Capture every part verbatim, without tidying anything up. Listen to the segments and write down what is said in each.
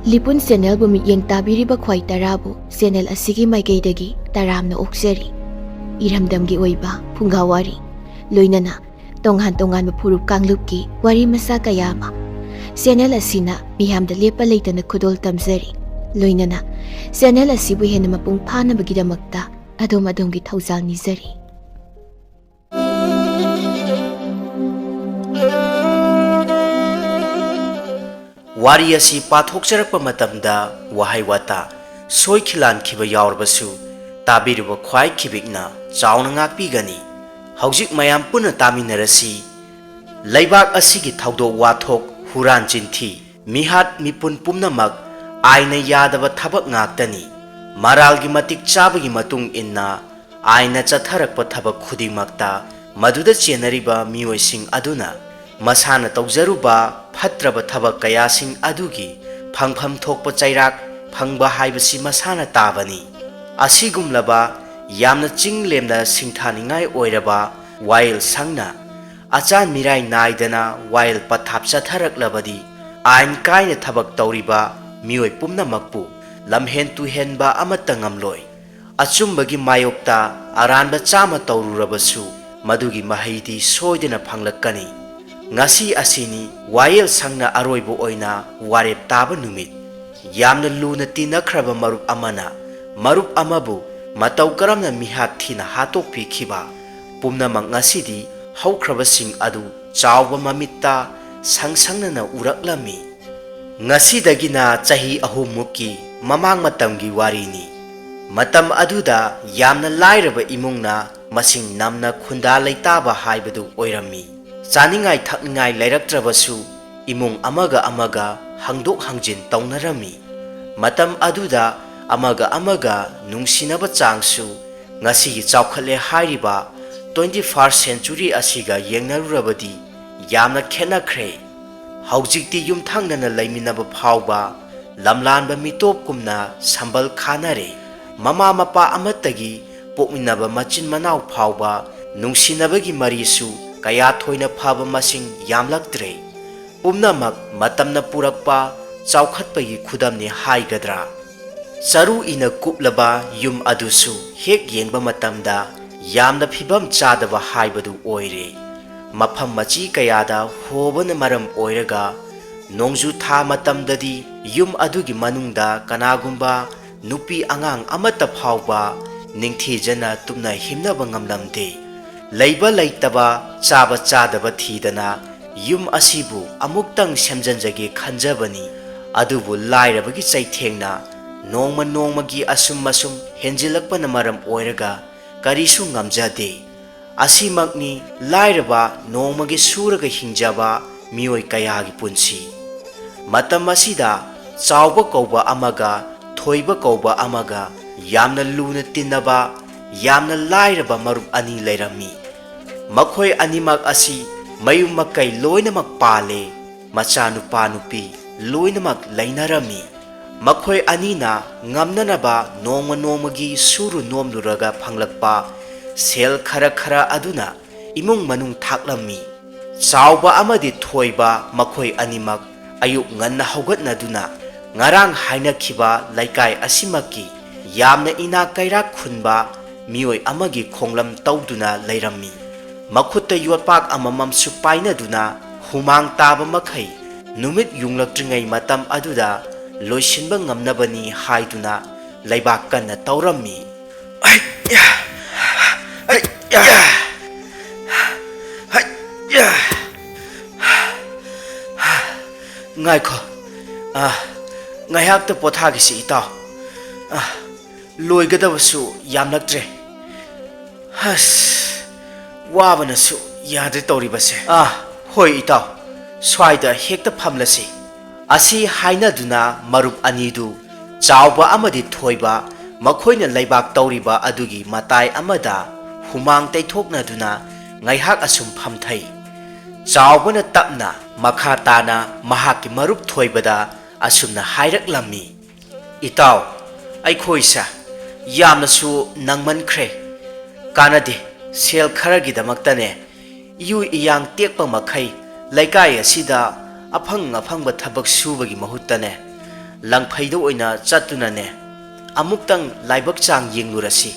ꯂꯤꯄꯨꯟ ꯆꯦꯅꯦꯜꯕꯨ ꯃꯤꯠꯌꯦꯡ ꯇꯥꯕꯤꯔꯤꯕ ꯈ꯭ꯋꯥꯏ ꯇꯔꯥꯕꯨ ꯆꯦꯅꯦꯜ ꯑꯁꯤꯒꯤ ꯃꯥꯏꯀꯩꯗꯒꯤ ꯇꯔꯥꯝꯅ ꯑꯣꯛꯆꯔꯤ꯫ ꯏꯔꯝꯗꯝꯒꯤ ꯑꯣꯏꯕ ꯐꯨꯡꯒꯥ ꯋꯥꯔꯤ, ꯂꯣꯏꯅꯅ ꯇꯣꯉꯥꯟ ꯇꯣꯉꯥꯟꯕ ꯐꯨꯔꯨꯞ ꯀꯥꯡꯂꯨꯞꯀꯤ ꯋꯥꯔꯤ ꯃꯆꯥ ꯀꯌꯥ ꯑꯃ ꯆꯦꯅꯦꯜ ꯑꯁꯤꯅ ꯃꯤꯌꯥꯝꯗ ꯂꯦꯞꯄ ꯂꯩꯇꯅ ꯈꯨꯗꯣꯜ ꯇꯝꯖꯔꯤ꯫ ꯂꯣꯏꯅꯅ ꯆꯦꯅꯦꯜ ꯑꯁꯤꯕꯨ ꯍꯦꯟꯅ ꯃꯄꯨꯡ ꯐꯥꯅꯕꯒꯤꯗꯃꯛꯇ ꯑꯗꯣꯝ ꯑꯗꯣꯝꯒꯤ ꯊꯧꯖꯥꯜ ꯅꯤꯖꯔꯤ꯫ ꯋꯥꯔꯤ ꯑꯁꯤ ꯄꯥꯊꯣꯛꯆꯔꯛꯄ ꯃꯇꯝꯗ ꯋꯥꯍꯩ ꯋꯥꯇꯥ ꯁꯣꯏꯈꯤꯂꯥꯟꯈꯤꯕ ꯌꯥꯎꯔꯕꯁꯨ, ꯇꯥꯕꯤꯔꯤꯕ ꯈ꯭ꯋꯥꯏ ꯈꯤꯕꯤꯛꯅ ꯆꯥꯎꯅ ꯉꯥꯛꯄꯤꯒꯅꯤ꯫ ꯍꯧꯖꯤꯛ ꯃꯌꯥꯝ ꯄꯨꯟꯅ ꯇꯥꯃꯤꯟꯅꯔꯁꯤ꯫ ꯂꯩꯕꯥꯛ ꯑꯁꯤꯒꯤ ꯊꯧꯗꯣꯛ ꯋꯥꯊꯣꯛ, ꯍꯨꯔꯥꯟ ꯆꯤꯟꯊꯤ, ꯃꯤꯍꯥꯠ ꯃꯤꯄꯨꯟ ꯄꯨꯝꯅꯃꯛ ꯑꯥꯏꯟꯅ ꯌꯥꯗꯕ ꯊꯕꯛ ꯉꯥꯛꯇꯅꯤ꯫ ꯃꯔꯥꯜꯒꯤ ꯃꯇꯤꯛ ꯆꯥꯕꯒꯤ ꯃꯇꯨꯡ ꯏꯟꯅ ꯑꯥꯏꯟꯅ ꯆꯠꯊꯔꯛꯄ ꯊꯕꯛ ꯈꯨꯗꯤꯡꯃꯛꯇ ꯃꯗꯨꯗ ꯆꯦꯟꯅꯔꯤꯕ ꯃꯤꯑꯣꯏꯁꯤꯡ ꯑꯗꯨꯅ ꯃꯁꯥꯅ ꯇꯧꯖꯔꯨꯕ ꯐꯠꯇ꯭ꯔꯕ ꯊꯕꯛ ꯀꯌꯥꯁꯤꯡ ꯑꯗꯨꯒꯤ ꯐꯪꯐꯝ ꯊꯣꯛꯄ ꯆꯩꯔꯥꯛ ꯐꯪꯕ ꯍꯥꯏꯕꯁꯤ ꯃꯁꯥꯅ ꯇꯥꯕꯅꯤ꯫ ꯑꯁꯤꯒꯨꯝꯂꯕ ꯌꯥꯝꯅ ꯆꯤꯡ ꯂꯦꯝꯅ ꯁꯤꯡꯊꯥꯅꯤꯡꯉꯥꯏ ꯑꯣꯏꯔꯕ ꯋꯥꯌꯦꯜ ꯁꯪꯅ ꯑꯆꯥꯟ ꯃꯤꯔꯥꯏ ꯅꯥꯏꯗꯅ ꯋꯥꯌꯦꯜ ꯄꯊꯥꯞ ꯆꯠꯊꯔꯛꯂꯕꯗꯤ, ꯑꯥꯏꯟ ꯀꯥꯏꯅ ꯊꯕꯛ ꯇꯧꯔꯤꯕ ꯃꯤꯑꯣꯏ ꯄꯨꯝꯅꯃꯛꯄꯨ ꯂꯝꯍꯦꯟ ꯇꯨꯍꯦꯟꯕ ꯑꯃꯠꯇ ꯉꯝꯂꯣꯏ꯫ ꯑꯆꯨꯝꯕꯒꯤ ꯃꯥꯌꯣꯛꯇ ꯑꯔꯥꯟꯕ ꯆꯥꯝꯃ ꯇꯧꯔꯨꯔꯕꯁꯨ, ꯃꯗꯨꯒꯤ ꯃꯍꯩꯗꯤ ꯁꯣꯏꯗꯅ ꯐꯪꯂꯛꯀꯅꯤ꯫ ꯉꯁꯤ ꯑꯁꯤꯅꯤ ꯋꯥꯌꯦꯜ ꯁꯪꯅ ꯑꯔꯣꯏꯕ ꯑꯣꯏꯅ ꯋꯥꯔꯦꯞ ꯇꯥꯕ ꯅꯨꯃꯤꯠ꯫ ꯌꯥꯝꯅ ꯂꯨꯅ ꯇꯤꯟꯅꯈ꯭ꯔꯕ ꯃꯔꯨꯞ ꯑꯃꯅ ꯃꯔꯨꯞ ꯑꯃꯕꯨ ꯃꯇꯧ ꯀꯔꯝꯅ ꯃꯤꯍꯥꯠ ꯊꯤꯅ ꯍꯥꯠꯇꯣꯛꯄꯤꯈꯤꯕ, ꯄꯨꯝꯅꯃꯛ ꯉꯁꯤꯗꯤ ꯍꯧꯈ꯭ꯔꯕꯁꯤꯡ ꯑꯗꯨ ꯆꯥꯎꯕ ꯃꯃꯤꯠꯇ ꯁꯪ ꯁꯪꯅꯅ ꯎꯔꯛꯂꯝꯃꯤ꯫ ꯉꯁꯤꯗꯒꯤꯅ ꯆꯍꯤ ꯑꯍꯨꯝꯃꯨꯛꯀꯤ ꯃꯃꯥꯡ ꯃꯇꯝꯒꯤ ꯋꯥꯔꯤꯅꯤ꯫ ꯃꯇꯝ ꯑꯗꯨꯗ ꯌꯥꯝꯅ ꯂꯥꯏꯔꯕ ꯏꯃꯨꯡꯅ ꯃꯁꯤꯡ ꯅꯝꯅ ꯈꯨꯟꯗꯥ ꯂꯩꯇꯥꯕ ꯍꯥꯏꯕꯗꯨ ꯑꯣꯏꯔꯝꯃꯤ꯫ ꯆꯥꯅꯤꯡꯉꯥꯏ ꯊꯛꯅꯤꯡꯉꯥꯏ ꯂꯩꯔꯛꯇ꯭ꯔꯕꯁꯨ, ꯏꯃꯨꯡ ꯑꯃꯒ ꯑꯃꯒ ꯍꯪꯗꯣꯛ ꯍꯪꯖꯤꯟ ꯇꯧꯅꯔꯝꯃꯤ꯫ ꯃꯇꯝ ꯑꯗꯨꯗ ꯑꯃꯒ ꯑꯃꯒ ꯅꯨꯡꯁꯤꯅꯕ ꯆꯥꯡꯁꯨ ꯉꯁꯤꯒꯤ ꯆꯥꯎꯈꯠꯂꯦ ꯍꯥꯏꯔꯤꯕ twenty first century ꯑꯁꯤꯒ ꯌꯦꯡꯅꯔꯨꯔꯕꯗꯤ ꯌꯥꯝꯅ ꯈꯦꯠꯅꯈ꯭ꯔꯦ꯫ ꯍꯧꯖꯤꯛꯇꯤ ꯌꯨꯝꯊꯪꯅꯅ ꯂꯩꯃꯤꯟꯅꯕ ꯐꯥꯎꯕ ꯂꯝꯂꯥꯟꯕ ꯃꯤꯇꯣꯞꯀꯨꯝꯅ ꯁꯝꯕꯜ ꯈꯥꯅꯔꯦ꯫ ꯃꯃꯥ ꯃꯄꯥ ꯑꯃꯠꯇꯒꯤ ꯄꯣꯛꯃꯤꯟꯅꯕ ꯃꯆꯤꯟ ꯃꯅꯥꯎ ꯐꯥꯎꯕ ꯅꯨꯡꯁꯤꯅꯕꯒꯤ ꯃꯔꯤꯁꯨ ꯀꯌꯥ ꯊꯣꯏꯅ ꯐꯕ ꯃꯁꯤꯡ ꯌꯥꯝꯂꯛꯇ꯭ꯔꯦ꯫ ꯄꯨꯝꯅꯃꯛ ꯃꯇꯝꯅ ꯄꯨꯔꯛꯄ ꯆꯥꯎꯈꯠꯄꯒꯤ ꯈꯨꯗꯝꯅꯤ ꯍꯥꯏꯒꯗ꯭ꯔꯥ? ꯆꯔꯨ ꯏꯅ ꯀꯨꯞꯂꯕ ꯌꯨꯝ ꯑꯗꯨꯁꯨ ꯍꯦꯛ ꯌꯦꯡꯕ ꯃꯇꯝꯗ ꯌꯥꯝꯅ ꯐꯤꯕꯝ ꯆꯥꯗꯕ ꯍꯥꯏꯕꯗꯨ ꯑꯣꯏꯔꯦ꯫ ꯃꯐꯝ ꯃꯆꯤ ꯀꯌꯥꯗ ꯍꯣꯕꯅ ꯃꯔꯝ ꯑꯣꯏꯔꯒ ꯅꯣꯡꯖꯨ ꯊꯥ ꯃꯇꯝꯗꯗꯤ ꯌꯨꯝ ꯑꯗꯨꯒꯤ ꯃꯅꯨꯡꯗ ꯀꯅꯥꯒꯨꯝꯕ ꯅꯨꯄꯤ ꯑꯉꯥꯡ ꯑꯃꯠꯇ ꯐꯥꯎꯕ ꯅꯤꯡꯊꯤꯖꯅ ꯇꯨꯝꯅ ꯍꯤꯞꯅꯕ ꯉꯝꯂꯝꯗꯦ꯫ ꯂꯩꯕ ꯂꯩꯇꯕ, ꯆꯥꯕ ꯆꯥꯗꯕ ꯊꯤꯗꯅ ꯌꯨꯝ ꯑꯁꯤꯕꯨ ꯑꯃꯨꯛꯇꯪ ꯁꯦꯝꯖꯤꯟꯖꯒꯦ ꯈꯟꯖꯕꯅꯤ꯫ ꯑꯗꯨꯕꯨ ꯂꯥꯏꯔꯕꯒꯤ ꯆꯩꯊꯦꯡꯅ ꯅꯣꯡꯃ ꯅꯣꯡꯃꯒꯤ ꯑꯁꯨꯝ ꯑꯁꯨꯝ ꯍꯦꯟꯖꯤꯜꯂꯛꯄꯅ ꯃꯔꯝ ꯑꯣꯏꯔꯒ ꯀꯔꯤꯁꯨ ꯉꯝꯖꯗꯦ꯫ ꯑꯁꯤꯃꯛꯅꯤ ꯂꯥꯏꯔꯕ ꯅꯣꯡꯃꯒꯤ ꯁꯨꯔꯒ ꯍꯤꯡꯖꯕ ꯃꯤꯑꯣꯏ ꯀꯌꯥꯒꯤ ꯄꯨꯟꯁꯤ꯫ ꯃꯇꯝ ꯑꯁꯤꯗ ꯆꯥꯎꯕ ꯀꯧꯕ ꯑꯃꯒ ꯊꯣꯏꯕ ꯀꯧꯕ ꯑꯃꯒ ꯌꯥꯝꯅ ꯂꯨꯅ ꯇꯤꯟꯅꯕ, ꯌꯥꯝꯅ ꯂꯥꯏꯔꯕ ꯃꯔꯨꯞ ꯑꯅꯤ ꯂꯩꯔꯝꯃꯤ꯫ ꯃꯈꯣꯏ ꯑꯅꯤꯃꯛ ꯑꯁꯤ ꯃꯌꯨꯝ ꯃꯀꯩ ꯂꯣꯏꯅꯃꯛ ꯄꯥꯜꯂꯦ, ꯃꯆꯥꯅꯨꯄꯥ ꯅꯨꯄꯤ ꯂꯣꯏꯅꯃꯛ ꯂꯩꯅꯔꯝꯃꯤ꯫ ꯃꯈꯣꯏ ꯑꯅꯤꯅ ꯉꯝꯅꯅꯕ ꯅꯣꯡꯃ ꯅꯣꯡꯃꯒꯤ ꯁꯨꯔꯨ ꯅꯣꯝꯂꯨꯔꯒ ꯐꯪꯂꯛꯄ ꯁꯦꯜ ꯈꯔ ꯈꯔ ꯑꯗꯨꯅ ꯏꯃꯨꯡ ꯃꯅꯨꯡ ꯊꯥꯛꯂꯝꯃꯤ꯫ ꯆꯥꯎꯕ ꯑꯃꯗꯤ ꯊꯣꯏꯕ ꯃꯈꯣꯏ ꯑꯅꯤꯃꯛ ꯑꯌꯨꯛ ꯉꯟꯅ ꯍꯧꯒꯠꯅꯗꯨꯅ ꯉꯔꯥꯡ ꯍꯥꯏꯅꯈꯤꯕ ꯂꯩꯀꯥꯏ ꯑꯁꯤꯃꯛꯀꯤ ꯌꯥꯝꯅ ꯏꯅꯥꯛ ꯀꯩꯔꯥꯛ ꯈꯨꯟꯕ ꯃꯤꯑꯣꯏ ꯑꯃꯒꯤ ꯈꯣꯡꯂꯝ ꯇꯧꯗꯨꯅ ꯂꯩꯔꯝꯃꯤ꯫ ꯃꯈꯨꯠꯇ ꯌꯣꯠꯄꯥꯛ ꯑꯃꯃꯝꯁꯨ ꯄꯥꯏꯅꯗꯨꯅ ꯍꯨꯃꯥꯡ ꯇꯥꯕ ꯃꯈꯩ ꯅꯨꯃꯤꯠ ꯌꯨꯡꯂꯛꯇ꯭ꯔꯤꯉꯩ ꯃꯇꯝ ꯑꯗꯨꯗ ꯂꯣꯏꯁꯤꯟꯕ ꯉꯝꯅꯕꯅꯤ ꯍꯥꯏꯗꯨꯅ ꯂꯩꯕꯥꯛ ꯀꯟꯅ ꯇꯧꯔꯝꯃꯤ꯫ ꯑꯩ, ꯑꯩ, ꯑꯩ, ꯉꯥꯏꯈꯣ꯫ ꯑ, ꯉꯥꯏꯍꯥꯛꯇ ꯄꯣꯊꯥꯈꯤꯁꯤ, ꯏꯇꯥꯎ꯫ ꯑ, ꯂꯣꯏꯒꯗꯕꯁꯨ ꯌꯥꯝꯂꯛꯇ꯭ꯔꯦ꯫ ꯍꯁ, ꯋꯥꯕꯅꯁꯨ ꯌꯥꯗ꯭ꯔꯦ ꯇꯧꯔꯤꯕꯁꯦ꯫ ꯑ, ꯍꯣꯏ, ꯏꯇꯥꯎ, ꯁ꯭ꯋꯥꯏꯗ ꯍꯦꯛꯇ ꯐꯝꯂꯁꯤ꯫ ꯑꯁꯤ ꯍꯥꯏꯅꯗꯨꯅ ꯃꯔꯨꯞ ꯑꯅꯤꯗꯨ, ꯆꯥꯎꯕ ꯑꯃꯗꯤ ꯊꯣꯏꯕ, ꯃꯈꯣꯏꯅ ꯂꯩꯕꯥꯛ ꯇꯧꯔꯤꯕ ꯑꯗꯨꯒꯤ ꯃꯇꯥꯏ ꯑꯃꯗ ꯍꯨꯃꯥꯡ ꯇꯩꯊꯣꯛꯅꯗꯨꯅ ꯉꯥꯏꯍꯥꯛ ꯑꯁꯨꯝ ꯐꯝꯊꯩ꯫ ꯆꯥꯎꯕꯅ ꯇꯞꯅ ꯃꯈꯥ ꯇꯥꯅ ꯃꯍꯥꯛꯀꯤ ꯃꯔꯨꯞ ꯊꯣꯏꯕꯗ ꯑꯁꯨꯝꯅ ꯍꯥꯏꯔꯛꯂꯝꯃꯤ, "ꯏꯇꯥꯎ, ꯑꯩꯈꯣꯏꯁꯦ ꯌꯥꯝꯅꯁꯨ ꯅꯪꯃꯟꯈ꯭ꯔꯦ꯫ ꯀꯥꯟꯅꯗꯦ, ꯁꯦꯜ ꯈꯔꯒꯤꯗꯃꯛꯇꯅꯦ ꯏꯌꯨ ꯏꯌꯥꯡ ꯇꯦꯛꯄ ꯃꯈꯩ ꯂꯩꯀꯥꯏ ꯑꯁꯤꯗ ꯑꯐꯪ ꯑꯐꯪꯕ ꯊꯕꯛ ꯁꯨꯕꯒꯤ ꯃꯍꯨꯠꯇꯅꯦ, ꯂꯪꯐꯩꯗ ꯑꯣꯏꯅ ꯆꯠꯇꯨꯅꯅꯦ, ꯑꯃꯨꯛꯇꯪ ꯂꯥꯏꯕꯛ ꯆꯥꯡ ꯌꯦꯡꯂꯨꯔꯁꯤ꯫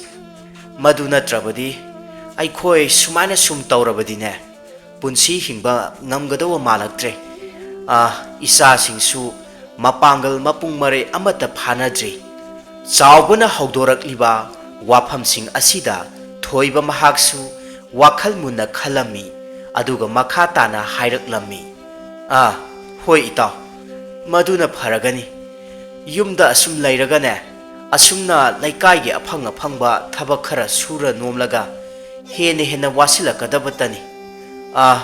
ꯃꯗꯨ ꯅꯠꯇ꯭ꯔꯕꯗꯤ ꯑꯩꯈꯣꯏ ꯁꯨꯃꯥꯏꯅ ꯁꯨꯝ ꯇꯧꯔꯕꯗꯤꯅꯦ, ꯄꯨꯟꯁꯤ ꯍꯤꯡꯕ ꯉꯝꯒꯗꯧꯕ ꯃꯥꯜꯂꯛꯇ꯭ꯔꯦ꯫ ꯑꯥ, ꯏꯆꯥꯁꯤꯡꯁꯨ ꯃꯄꯥꯡꯒꯜ ꯃꯄꯨꯡ ꯃꯔꯩ ꯑꯃꯠꯇ ꯐꯥꯅꯗ꯭ꯔꯤ꯫ ꯆꯥꯎꯕꯅ ꯍꯧꯗꯣꯔꯛꯂꯤꯕ ꯋꯥꯐꯝꯁꯤꯡ ꯑꯁꯤꯗ ꯊꯣꯏꯕ ꯃꯍꯥꯛꯁꯨ ꯋꯥꯈꯜ ꯃꯨꯟꯅ ꯈꯜꯂꯝꯃꯤ, ꯑꯗꯨꯒ ꯃꯈꯥ ꯇꯥꯅ ꯍꯥꯏꯔꯛꯂꯝꯃꯤ, "ꯑꯥ, ꯍꯣꯏ ꯏꯇꯥꯎ, ꯃꯗꯨꯅ ꯐꯔꯒꯅꯤ꯫ ꯌꯨꯝꯗ ꯑꯁꯨꯝ ꯂꯩꯔꯒꯅꯦ, ꯑꯁꯨꯝꯅ ꯂꯩꯀꯥꯏꯒꯤ ꯑꯐꯪ ꯑꯐꯪꯕ ꯊꯕꯛ ꯈꯔ ꯁꯨꯔ ꯅꯣꯝꯂꯒ ꯍꯦꯟꯅ ꯍꯦꯟꯅ ꯋꯥꯁꯤꯜꯂꯛꯀꯗꯕꯇꯅꯤ꯫ ꯑꯥ,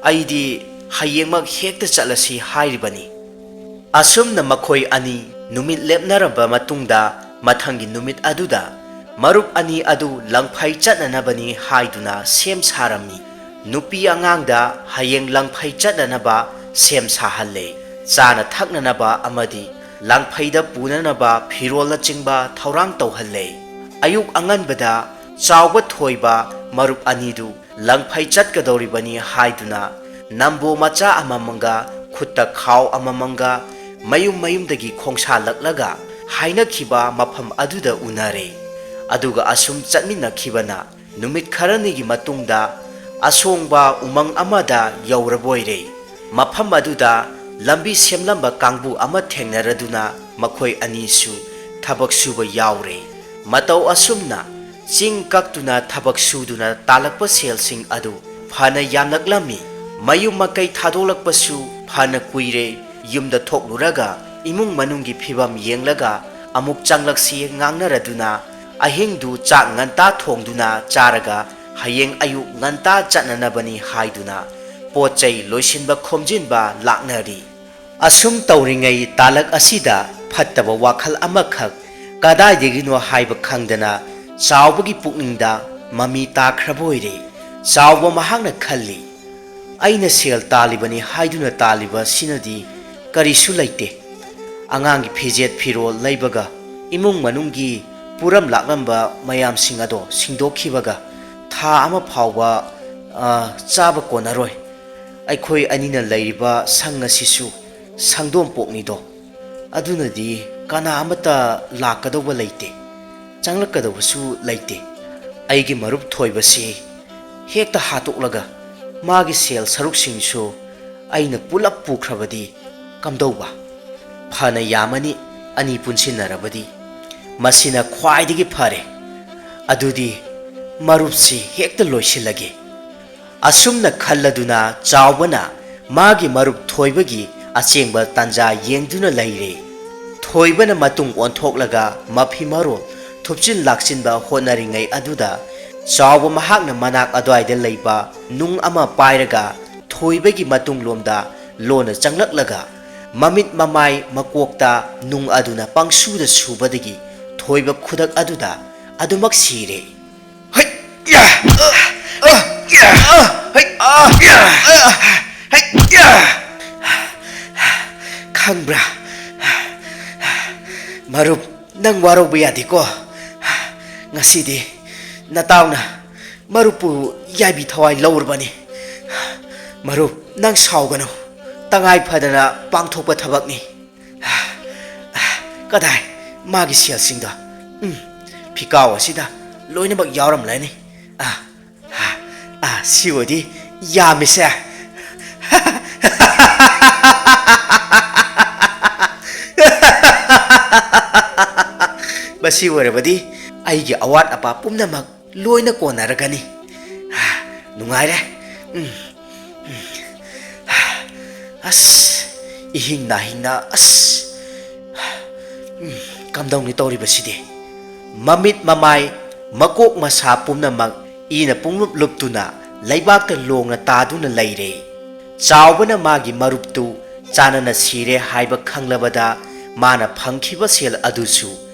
ꯑꯩꯗꯤ ꯍꯌꯦꯡꯃꯛ ꯍꯦꯛꯇ ꯆꯠꯂꯁꯤ ꯍꯥꯏꯔꯤꯕꯅꯤ꯫" ꯑꯁꯨꯝꯅ ꯃꯈꯣꯏ ꯑꯅꯤ ꯅꯨꯃꯤꯠ ꯂꯦꯞꯅꯔꯕ ꯃꯇꯨꯡꯗ, ꯃꯊꯪꯒꯤ ꯅꯨꯃꯤꯠ ꯑꯗꯨꯗ ꯃꯔꯨꯞ ꯑꯅꯤ ꯑꯗꯨ ꯂꯪꯐꯩ ꯆꯠꯅꯅꯕꯅꯤ ꯍꯥꯏꯗꯨꯅ ꯁꯦꯝ ꯁꯥꯔꯝꯃꯤ꯫ ꯅꯨꯄꯤ ꯑꯉꯥꯡꯗ ꯍꯌꯦꯡ ꯂꯪꯐꯩ ꯆꯠꯅꯅꯕ ꯁꯦꯝ ꯁꯥꯍꯜꯂꯦ꯫ ꯆꯥꯅ ꯊꯛꯅꯅꯕ ꯑꯃꯗꯤ ꯂꯪꯐꯩꯗ ꯄꯨꯅꯅꯕ ꯐꯤꯔꯣꯜꯅꯆꯤꯡꯕ ꯊꯧꯔꯥꯡ ꯇꯧꯍꯜꯂꯦ꯫ ꯑꯌꯨꯛ ꯑꯉꯟꯕꯗ ꯆꯥꯎꯕ ꯊꯣꯏꯕ ꯃꯔꯨꯞ ꯑꯅꯤꯗꯨ ꯂꯪꯐꯩ ꯆꯠꯀꯗꯧꯔꯤꯕꯅꯤ ꯍꯥꯏꯗꯨꯅ ꯅꯝꯕꯣ ꯃꯆꯥ ꯑꯃꯃꯝꯒ ꯈꯨꯠꯇ ꯈꯥꯎ ꯑꯃꯃꯝꯒ ꯃꯌꯨꯝ ꯃꯌꯨꯝꯗꯒꯤ ꯈꯣꯡꯁꯥꯜꯂꯛꯂꯒ ꯍꯥꯏꯅꯈꯤꯕ ꯃꯐꯝ ꯑꯗꯨꯗ ꯎꯅꯔꯦ꯫ ꯑꯗꯨꯒ ꯑꯁꯨꯝ ꯆꯠꯃꯤꯟꯅꯈꯤꯕꯅ ꯅꯨꯃꯤꯠ ꯈꯔꯅꯤꯒꯤ ꯃꯇꯨꯡꯗ ꯑꯁꯣꯡꯕ ꯎꯃꯪ ꯑꯃꯗ ꯌꯧꯔꯕꯣꯏꯔꯦ꯫ ꯃꯐꯝ ꯑꯗꯨꯗ ꯂꯝꯕꯤ ꯁꯦꯝꯂꯝꯕ ꯀꯥꯡꯕꯨ ꯑꯃ ꯊꯦꯡꯅꯔꯗꯨꯅ ꯃꯈꯣꯏ ꯑꯅꯤꯁꯨ ꯊꯕꯛ ꯁꯨꯕ ꯌꯥꯎꯔꯦ꯫ ꯃꯇꯧ ꯑꯁꯨꯝꯅ ꯆꯤꯡ ꯀꯛꯇꯨꯅ ꯊꯕꯛ ꯁꯨꯗꯨꯅ ꯇꯥꯜꯂꯛꯄ ꯁꯦꯜꯁꯤꯡ ꯑꯗꯨ ꯐꯅ ꯌꯥꯝꯂꯛꯂꯝꯃꯤ꯫ ꯃꯌꯨꯝ ꯃꯀꯩ ꯊꯥꯗꯣꯛꯂꯛꯄꯁꯨ ꯐꯅ ꯀꯨꯏꯔꯦ꯫ ꯌꯨꯝꯗ ꯊꯣꯛꯂꯨꯔꯒ ꯏꯃꯨꯡ ꯃꯅꯨꯡꯒꯤ ꯐꯤꯕꯝ ꯌꯦꯡꯂꯒ ꯑꯃꯨꯛ ꯆꯪꯂꯛꯁꯤ ꯉꯥꯡꯅꯔꯗꯨꯅ ꯑꯍꯤꯡꯗꯨ ꯆꯥꯛ ꯉꯟꯇꯥ ꯊꯣꯡꯗꯨꯅ ꯆꯥꯔꯒ ꯍꯌꯦꯡ ꯑꯌꯨꯛ ꯉꯟꯇꯥ ꯆꯠꯅꯅꯕꯅꯤ ꯍꯥꯏꯗꯨꯅ ꯄꯣꯠ ꯆꯩ ꯂꯣꯏꯁꯤꯟꯕ ꯈꯣꯝꯖꯤꯟꯕ ꯂꯥꯛꯅꯔꯤ꯫ ꯑꯁꯨꯝ ꯇꯧꯔꯤꯉꯩ ꯇꯥꯂꯛ ꯑꯁꯤꯗ ꯐꯠꯇꯕ ꯋꯥꯈꯜ ꯑꯃꯈꯛ ꯀꯗꯥꯏꯗꯒꯤꯅꯣ ꯍꯥꯏꯕ ꯈꯪꯗꯅ ꯆꯥꯎꯕꯒꯤ ꯄꯨꯛꯅꯤꯡꯗ ꯃꯃꯤ ꯇꯥꯈ꯭ꯔꯕ ꯑꯣꯏꯔꯦ꯫ ꯆꯥꯎꯕ ꯃꯍꯥꯛꯅ ꯈꯜꯂꯤ, "ꯑꯩꯅ ꯁꯦꯜ ꯇꯥꯜꯂꯤꯕꯅꯤ ꯍꯥꯏꯗꯨꯅ ꯇꯥꯜꯂꯤꯕ ꯁꯤꯅꯗꯤ ꯀꯔꯤꯁꯨ ꯂꯩꯇꯦ꯫ ꯑꯉꯥꯡꯒꯤ ꯐꯤꯖꯦꯠ ꯐꯤꯔꯣꯜ ꯂꯩꯕꯒ ꯏꯃꯨꯡ ꯃꯅꯨꯡꯒꯤ ꯄꯨꯔꯝ ꯂꯥꯛꯂꯝꯕ ꯃꯌꯥꯝꯁꯤꯡ ꯑꯗꯣ ꯁꯤꯡꯗꯣꯛꯈꯤꯕꯒ ꯊꯥ ꯑꯃ ꯐꯥꯎꯕ, ꯑ, ꯆꯥꯕ ꯀꯣꯟꯅꯔꯣꯏ꯫ ꯑꯩꯈꯣꯏ ꯑꯅꯤꯅ ꯂꯩꯔꯤꯕ ꯁꯪ ꯑꯁꯤꯁꯨ ꯁꯪꯗꯣꯝꯄꯣꯛꯅꯤꯗꯣ꯫ ꯑꯗꯨꯅꯗꯤ ꯀꯅꯥ ꯑꯃꯠꯇ ꯂꯥꯛꯀꯗꯧꯕ ꯂꯩꯇꯦ, ꯆꯪꯂꯛꯀꯗꯧꯕꯁꯨ ꯂꯩꯇꯦ꯫ ꯑꯩꯒꯤ ꯃꯔꯨꯞ ꯊꯣꯏꯕꯁꯤ ꯍꯦꯛꯇ ꯍꯥꯠꯇꯣꯛꯂꯒ ꯃꯥꯒꯤ ꯁꯦꯜ ꯁꯔꯨꯛꯁꯤꯡꯁꯨ ꯑꯩꯅ ꯄꯨꯂꯞ ꯄꯨꯈ꯭ꯔꯕꯗꯤ ꯀꯝꯗꯧꯕ? ꯐꯅ ꯌꯥꯝꯃꯅꯤ ꯑꯅꯤ ꯄꯨꯟꯁꯤꯟꯅꯔꯕꯗꯤ꯫ ꯃꯁꯤꯅ ꯈ꯭ꯋꯥꯏꯗꯒꯤ ꯐꯔꯦ꯫ ꯑꯗꯨꯗꯤ ꯃꯔꯨꯞꯁꯤ ꯍꯦꯛꯇ ꯂꯣꯏꯁꯤꯜꯂꯒꯦ꯫ ꯑꯁꯨꯝꯅ ꯈꯜꯂꯗꯨꯅ ꯆꯥꯎꯕꯅ ꯃꯥꯒꯤ ꯃꯔꯨꯞ ꯊꯣꯏꯕꯒꯤ ꯑꯆꯦꯡꯕ ꯇꯥꯟꯖꯥ ꯌꯦꯡꯗꯨꯅ ꯂꯩꯔꯦ꯫ ꯊꯣꯏꯕꯅ ꯃꯇꯨꯡ ꯑꯣꯟꯊꯣꯛꯂꯒ ꯃꯐꯤ ꯃꯔꯣꯜ ꯊꯨꯞꯆꯤꯟ ꯂꯥꯛꯆꯤꯟꯕ ꯍꯣꯠꯅꯔꯤꯉꯩ ꯑꯗꯨꯗ, ꯆꯥꯎꯕ ꯃꯍꯥꯛꯅ ꯃꯅꯥꯛ ꯑꯗꯨꯋꯥꯏꯗ ꯂꯩꯕ ꯅꯨꯡ ꯑꯃ ꯄꯥꯏꯔꯒ ꯊꯣꯏꯕꯒꯤ ꯃꯇꯨꯡꯂꯣꯝꯗ ꯂꯣꯟꯅ ꯆꯪꯂꯛꯂꯒ, ꯃꯃꯤꯠ ꯃꯃꯥꯏ ꯃꯀꯣꯛꯇ ꯅꯨꯡ ꯑꯗꯨꯅ ꯄꯪꯁꯨꯗ ꯁꯨꯕꯗꯒꯤ ꯊꯣꯏꯕ ꯈꯨꯗꯛ ꯑꯗꯨꯗ ꯑꯗꯨꯃꯛ ꯁꯤꯔꯦ꯫ ꯍꯩ! ꯌꯥ! ꯑ! ꯌꯥ! ꯍꯩ! ꯌꯥ! ꯍꯩ! ꯌꯥ! ꯈꯪꯕ꯭ꯔꯥ? ꯃꯔꯨꯞ, ꯅꯪ ꯋꯥꯔꯧꯕ ꯌꯥꯗꯦꯀꯣ꯫ ꯉꯁꯤꯗꯤ ꯅꯇꯥꯎꯅ ꯃꯔꯨꯞꯄꯨ ꯌꯥꯏꯕꯤ ꯊꯋꯥꯏ ꯂꯧꯔꯕꯅꯤ꯫ ꯃꯔꯨꯞ, ꯅꯪ ꯁꯥꯎꯒꯅꯨ꯫ ꯇꯉꯥꯏ ꯐꯗꯅ ꯄꯥꯡꯊꯣꯛꯄ ꯊꯕꯛꯅꯤ꯫ ꯀꯗꯥꯏ ꯃꯥꯒꯤ ꯁꯦꯜꯁꯤꯡꯗꯣ? ꯎꯝ, ꯐꯤꯀꯥꯎ ꯑꯁꯤꯗ ꯂꯣꯏꯅꯃꯛ ꯌꯥꯎꯔꯝꯂꯅꯤ꯫ ꯑꯥ, ꯑꯥ, ꯑꯥ, ꯁꯤ ꯑꯣꯏꯗꯤ ꯌꯥꯝꯃꯤꯁꯦ꯫ ꯃꯁꯤ ꯑꯣꯏꯔꯕꯗꯤ ꯑꯩꯒꯤ ꯑꯋꯥꯠ ꯑꯄꯥ ꯄꯨꯝꯅꯃꯛ ꯂꯣꯏꯅ ꯀꯣꯟꯅꯔꯒꯅꯤ꯫ ꯅꯨꯡꯉꯥꯏꯔꯦ꯫ ꯎꯝ, ꯎꯝ꯫ ꯑꯁ, ꯏꯍꯤꯡ ꯅꯥꯍꯤꯡꯅ, ꯑꯁ, ꯎꯝ, ꯀꯝꯗꯧꯅꯤ ꯇꯧꯔꯤꯕꯁꯤꯗꯤ? ꯃꯃꯤꯠ ꯃꯃꯥꯏ, ꯃꯀꯣꯛ ꯃꯁꯥ ꯄꯨꯝꯅꯃꯛ ꯏꯅ ꯄꯨꯡꯂꯨꯞ ꯂꯨꯞꯇꯨꯅ ꯂꯩꯕꯥꯛꯇ ꯂꯣꯡꯅ ꯇꯥꯗꯨꯅ ꯂꯩꯔꯦ꯫ ꯆꯥꯎꯕꯅ ꯃꯥꯒꯤ ꯃꯔꯨꯞꯇꯨ ꯆꯥꯟꯅꯅ ꯁꯤꯔꯦ ꯍꯥꯏꯕ ꯈꯪꯂꯕꯗ, ꯃꯥꯅ ꯐꯪꯈꯤꯕ ꯁꯦꯜ ꯑꯗꯨꯁꯨ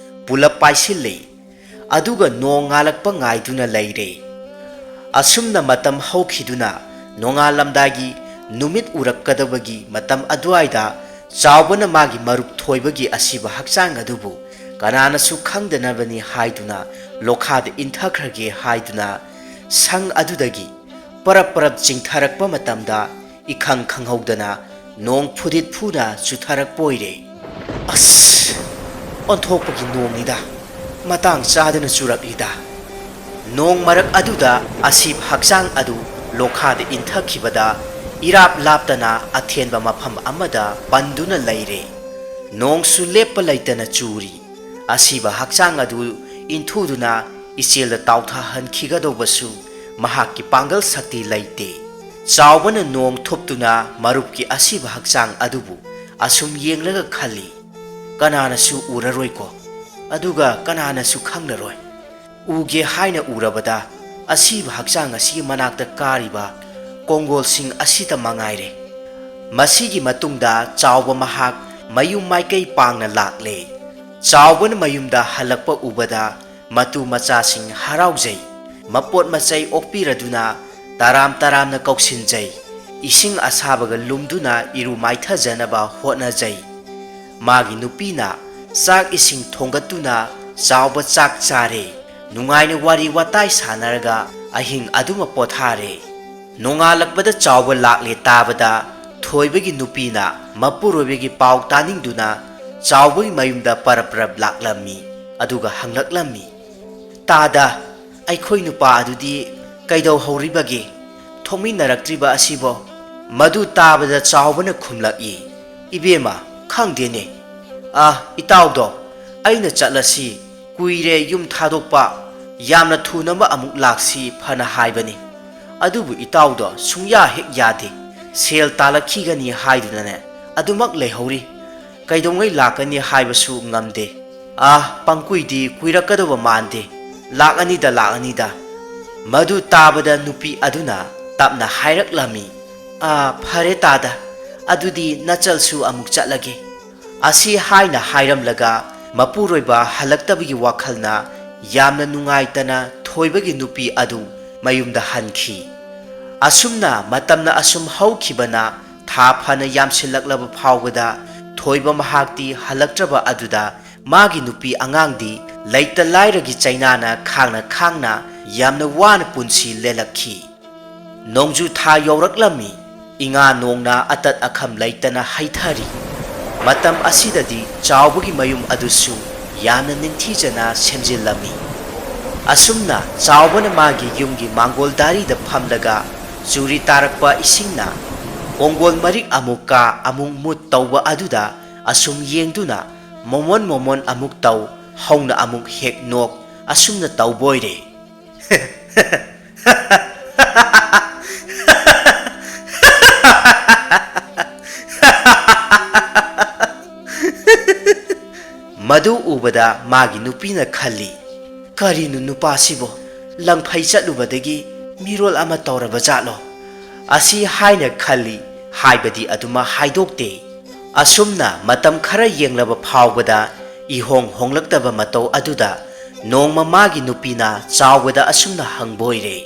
ꯄꯨꯂꯞ ꯄꯥꯏꯁꯤꯜꯂꯦ꯫ ꯑꯗꯨꯒ ꯅꯣꯡ ꯉꯥꯜꯂꯛꯄ ꯉꯥꯏꯗꯨꯅ ꯂꯩꯔꯦ꯫ ꯑꯁꯨꯝꯅ ꯃꯇꯝ ꯍꯧꯈꯤꯗꯨꯅ, ꯅꯣꯡꯉꯥꯜꯂꯝꯗꯥꯏꯒꯤ ꯅꯨꯃꯤꯠ ꯎꯔꯛꯀꯗꯕꯒꯤ ꯃꯇꯝ ꯑꯗꯨꯋꯥꯏꯗ, ꯆꯥꯎꯕꯅ ꯃꯥꯒꯤ ꯃꯔꯨꯞ ꯊꯣꯏꯕꯒꯤ ꯑꯁꯤꯕ ꯍꯛꯆꯥꯡ ꯑꯗꯨꯕꯨ ꯀꯅꯥꯅꯁꯨ ꯈꯪꯗꯅꯕꯅꯤ ꯍꯥꯏꯗꯨꯅ ꯂꯣꯈꯥꯗ ꯏꯟꯊꯈ꯭ꯔꯒꯦ ꯍꯥꯏꯗꯨꯅ ꯁꯪ ꯑꯗꯨꯗꯒꯤ ꯄꯔꯞ ꯄꯔꯞ ꯆꯤꯡꯊꯔꯛꯄ ꯃꯇꯝꯗ, ꯏꯈꯪ ꯈꯪꯍꯧꯗꯅ ꯅꯣꯡ ꯐꯨꯗꯤꯠ ꯐꯨꯅ ꯆꯨꯊꯔꯛꯄ ꯑꯣꯏꯔꯦ꯫ ꯑꯁ! ꯑꯣꯟꯊꯣꯛꯄꯒꯤ ꯅꯣꯡꯅꯤꯗ꯫ ꯃꯇꯥꯡ ꯆꯥꯗꯅ ꯆꯨꯔꯛꯂꯤꯗ꯫ ꯅꯣꯡ ꯃꯔꯛ ꯑꯗꯨꯗ ꯑꯁꯤꯕ ꯍꯛꯆꯥꯡ ꯑꯗꯨ ꯂꯣꯈꯥꯗ ꯏꯟꯊꯈꯤꯕꯗ ꯏꯔꯥꯞ ꯂꯥꯞꯇꯅ ꯑꯊꯦꯟꯕ ꯃꯐꯝ ꯑꯃꯗ ꯄꯟꯗꯨꯅ ꯂꯩꯔꯦ꯫ ꯅꯣꯡꯁꯨ ꯂꯦꯞꯄ ꯂꯩꯇꯅ ꯆꯨꯔꯤ꯫ ꯑꯁꯤꯕ ꯍꯛꯆꯥꯡ ꯑꯗꯨ ꯏꯟꯊꯨꯗꯨꯅ ꯏꯆꯦꯜꯗ ꯇꯥꯎꯊꯍꯟꯈꯤꯒꯗꯧꯕꯁꯨ ꯃꯍꯥꯛꯀꯤ ꯄꯥꯡꯒꯜ ꯁꯛꯇꯤ ꯂꯩꯇꯦ꯫ ꯆꯥꯎꯕꯅ ꯅꯣꯡ ꯊꯨꯞꯇꯨꯅ ꯃꯔꯨꯞꯀꯤ ꯑꯁꯤꯕ ꯍꯛꯆꯥꯡ ꯑꯗꯨꯕꯨ ꯑꯁꯨꯝ ꯌꯦꯡꯂꯒ ꯈꯜꯂꯤ, "ꯀꯅꯥꯅꯁꯨ ꯎꯔꯔꯣꯏꯀꯣ, ꯑꯗꯨꯒ ꯀꯅꯥꯅꯁꯨ ꯈꯪꯂꯔꯣꯏ꯫ ꯎꯒꯦ ꯍꯥꯏꯅ ꯎꯔꯕꯗ ꯑꯁꯤꯕ ꯍꯛꯆꯥꯡ ꯑꯁꯤꯒꯤ ꯃꯅꯥꯛꯇ ꯀꯥꯔꯤꯕ ꯀꯣꯡꯒꯣꯜꯁꯤꯡ ꯑꯁꯤꯇ ꯃꯉꯥꯏꯔꯦ"꯫ ꯃꯁꯤꯒꯤ ꯃꯇꯨꯡꯗ ꯆꯥꯎꯕ ꯃꯍꯥꯛ ꯃꯌꯨꯝ ꯃꯥꯏꯀꯩ ꯄꯥꯡꯅ ꯂꯥꯛꯂꯦ꯫ ꯆꯥꯎꯕꯅ ꯃꯌꯨꯝꯗ ꯍꯜꯂꯛꯄ ꯎꯕꯗ ꯃꯇꯨ ꯃꯆꯥꯁꯤꯡ ꯍꯔꯥꯎꯖꯩ꯫ ꯃꯄꯣꯠ ꯃꯆꯩ ꯑꯣꯛꯄꯤꯔꯗꯨꯅ ꯇꯔꯥꯝ ꯇꯔꯥꯝꯅ ꯀꯧꯁꯤꯟꯖꯩ꯫ ꯏꯁꯤꯡ ꯑꯁꯥꯕꯒ ꯂꯨꯝꯗꯨꯅ ꯏꯔꯨ ꯃꯥꯏꯊꯖꯅꯕ ꯍꯣꯠꯅꯖꯩ꯫ ꯃꯥꯒꯤ ꯅꯨꯄꯤꯅ ꯆꯥꯛ ꯏꯁꯤꯡ ꯊꯣꯡꯒꯠꯇꯨꯅ ꯆꯥꯎꯕ ꯆꯥꯛ ꯆꯥꯔꯦ꯫ ꯅꯨꯡꯉꯥꯏꯅ ꯋꯥꯔꯤ ꯋꯥꯇꯥꯏ ꯁꯥꯟꯅꯔꯒ ꯑꯍꯤꯡ ꯑꯗꯨꯃ ꯄꯣꯊꯥꯔꯦ꯫ ꯅꯣꯡꯉꯥꯜꯂꯛꯄꯗ ꯆꯥꯎꯕ ꯂꯥꯛꯂꯦ ꯇꯥꯕꯗ ꯊꯣꯏꯕꯒꯤ ꯅꯨꯄꯤꯅ ꯃꯄꯨꯔꯣꯏꯕꯒꯤ ꯄꯥꯎ ꯇꯥꯅꯤꯡꯗꯨꯅ ꯆꯥꯎꯕꯒꯤ ꯃꯌꯨꯝꯗ ꯄꯔꯞ ꯄꯔꯞ ꯂꯥꯛꯂꯝꯃꯤ꯫ ꯑꯗꯨꯒ ꯍꯪꯂꯛꯂꯝꯃꯤ, "ꯇꯥꯗ, ꯑꯩꯈꯣꯏ ꯅꯨꯄꯥ ꯑꯗꯨꯗꯤ ꯀꯩꯗꯧꯍꯧꯔꯤꯕꯒꯦ? ꯊꯣꯛꯃꯤꯟꯅꯔꯛꯇ꯭ꯔꯤꯕ ꯑꯁꯤꯕꯣ?" ꯃꯗꯨ ꯇꯥꯕꯗ ꯆꯥꯎꯕꯅ ꯈꯨꯝꯂꯛꯏ, "ꯏꯕꯦꯝꯃ, ꯈꯪꯗꯦꯅꯦ꯫ ꯑꯥ, ꯏꯇꯥꯎꯗꯣ ꯑꯩꯅ ꯆꯠꯂꯁꯤ, ꯀꯨꯏꯔꯦ ꯌꯨꯝ ꯊꯥꯗꯣꯛꯄ, ꯌꯥꯝꯅ ꯊꯨꯅꯕ ꯑꯃꯨꯛ ꯂꯥꯛꯁꯤ ꯐꯅ ꯍꯥꯏꯕꯅꯤ꯫ ꯑꯗꯨꯕꯨ ꯏꯇꯥꯎꯗꯣ ꯁꯨꯡꯌꯥ ꯍꯦꯛ ꯌꯥꯗꯦ꯫ ꯁꯦꯜ ꯇꯥꯜꯂꯛꯈꯤꯒꯅꯤ ꯍꯥꯏꯗꯨꯅꯅꯦ ꯑꯗꯨꯃꯛ ꯂꯩꯍꯧꯔꯤ꯫ ꯀꯩꯗꯧꯉꯩ ꯂꯥꯛꯀꯅꯤ ꯍꯥꯏꯕꯁꯨ ꯉꯝꯗꯦ꯫ ꯑꯥ, ꯄꯪꯀꯨꯏꯗꯤ ꯀꯨꯏꯔꯛꯀꯗꯧꯕ ꯃꯥꯟꯗꯦ꯫ ꯂꯥꯛꯑꯅꯤꯗ, ꯂꯥꯛꯑꯅꯤꯗ"꯫ ꯃꯗꯨ ꯇꯥꯕꯗ ꯅꯨꯄꯤ ꯑꯗꯨꯅ ꯇꯞꯅ ꯍꯥꯏꯔꯛꯂꯝꯃꯤ, "ꯑꯥ, ꯐꯔꯦ ꯇꯥꯗ, ꯑꯗꯨꯗꯤ ꯅꯆꯜꯁꯨ ꯑꯃꯨꯛ ꯆꯠꯂꯒꯦ"꯫ ꯑꯁꯤ ꯍꯥꯏꯅ ꯍꯥꯏꯔꯝꯂꯒ ꯃꯄꯨꯔꯣꯏꯕ ꯍꯜꯂꯛꯇꯕꯒꯤ ꯋꯥꯈꯜꯅ ꯌꯥꯝꯅ ꯅꯨꯡꯉꯥꯏꯇꯅ ꯊꯣꯏꯕꯒꯤ ꯅꯨꯄꯤ ꯑꯗꯨ ꯃꯌꯨꯝꯗ ꯍꯟꯈꯤ꯫ ꯑꯁꯨꯝꯅ ꯃꯇꯝꯅ ꯑꯁꯨꯝ ꯍꯧꯈꯤꯕꯅ ꯊꯥ ꯐꯅ ꯌꯥꯝꯁꯤꯜꯂꯛꯂꯕ ꯐꯥꯎꯕꯗ ꯊꯣꯏꯕ ꯃꯍꯥꯛꯇꯤ ꯍꯜꯂꯛꯇ꯭ꯔꯕ ꯑꯗꯨꯗ ꯃꯥꯒꯤ ꯅꯨꯄꯤ ꯑꯉꯥꯡꯗꯤ ꯂꯩꯇ ꯂꯥꯏꯔꯒꯤ ꯆꯩꯅꯥꯅ ꯈꯥꯡꯅ ꯈꯥꯡꯅ ꯌꯥꯝꯅ ꯋꯥꯅ ꯄꯨꯟꯁꯤ ꯂꯦꯜꯂꯛꯈꯤ꯫ ꯅꯣꯡꯖꯨ ꯊꯥ ꯌꯧꯔꯛꯂꯝꯃꯤ꯫ ꯏꯉꯥ ꯅꯣꯡꯅ ꯑꯇꯠ ꯑꯈꯝ ꯂꯩꯇꯅ ꯍꯩꯊꯔꯤ꯫ ꯃꯇꯝ ꯑꯁꯤꯗꯗꯤ ꯆꯥꯎꯕꯒꯤ ꯃꯌꯨꯝ ꯑꯗꯨꯁꯨ ꯌꯥꯝꯅ ꯅꯤꯡꯊꯤꯖꯅ ꯁꯦꯝꯖꯤꯜꯂꯝꯃꯤ꯫ ꯑꯁꯨꯝꯅ ꯆꯥꯎꯕꯅ ꯃꯥꯒꯤ ꯌꯨꯝꯒꯤ ꯃꯥꯡꯒꯣꯜ ꯗꯥꯔꯤꯗ ꯐꯝꯂꯒ ꯆꯨꯔꯤ ꯇꯥꯔꯛꯄ ꯏꯁꯤꯡꯅ ꯀꯣꯡꯒꯣꯜ ꯃꯔꯤꯛ ꯑꯃꯨꯛ ꯀꯥ ꯑꯃꯨꯛ ꯃꯨꯠ ꯇꯧꯕ ꯑꯗꯨꯗ ꯑꯁꯨꯝ ꯌꯦꯡꯗꯨꯅ ꯃꯣꯃꯣꯟ ꯃꯣꯃꯣꯟ ꯑꯃꯨꯛ ꯇꯧ, ꯍꯧꯅ ꯑꯃꯨꯛ ꯍꯦꯛ ꯅꯣꯛ, ꯑꯁꯨꯝꯅ ꯇꯧꯕꯣꯏꯔꯦ꯫ ꯃꯗꯨ ꯎꯕꯗ ꯃꯥꯒꯤ ꯅꯨꯄꯤꯅ ꯈꯜꯂꯤ, "ꯀꯔꯤꯅꯣ ꯅꯨꯄꯥꯁꯤꯕꯣ? ꯂꯪꯐꯩ ꯆꯠꯂꯨꯕꯗꯒꯤ ꯃꯤꯔꯣꯜ ꯑꯃ ꯇꯧꯔꯕ ꯖꯥꯠꯂꯣ?" ꯑꯁꯤ ꯍꯥꯏꯅ ꯈꯜꯂꯤ, ꯍꯥꯏꯕꯗꯤ ꯑꯗꯨꯃꯛ ꯍꯥꯏꯗꯣꯛꯇꯦ꯫ ꯑꯁꯨꯝꯅ ꯃꯇꯝ ꯈꯔ ꯌꯦꯡꯂꯕ ꯐꯥꯎꯕꯗ ꯏꯍꯣꯡ ꯍꯣꯡꯂꯛꯇꯕ ꯃꯇꯧ ꯑꯗꯨꯗ ꯅꯣꯡꯃ ꯃꯥꯒꯤ ꯅꯨꯄꯤꯅ ꯆꯥꯎꯕꯗ ꯑꯁꯨꯝꯅ ꯍꯪꯕ ꯑꯣꯏꯔꯦ꯫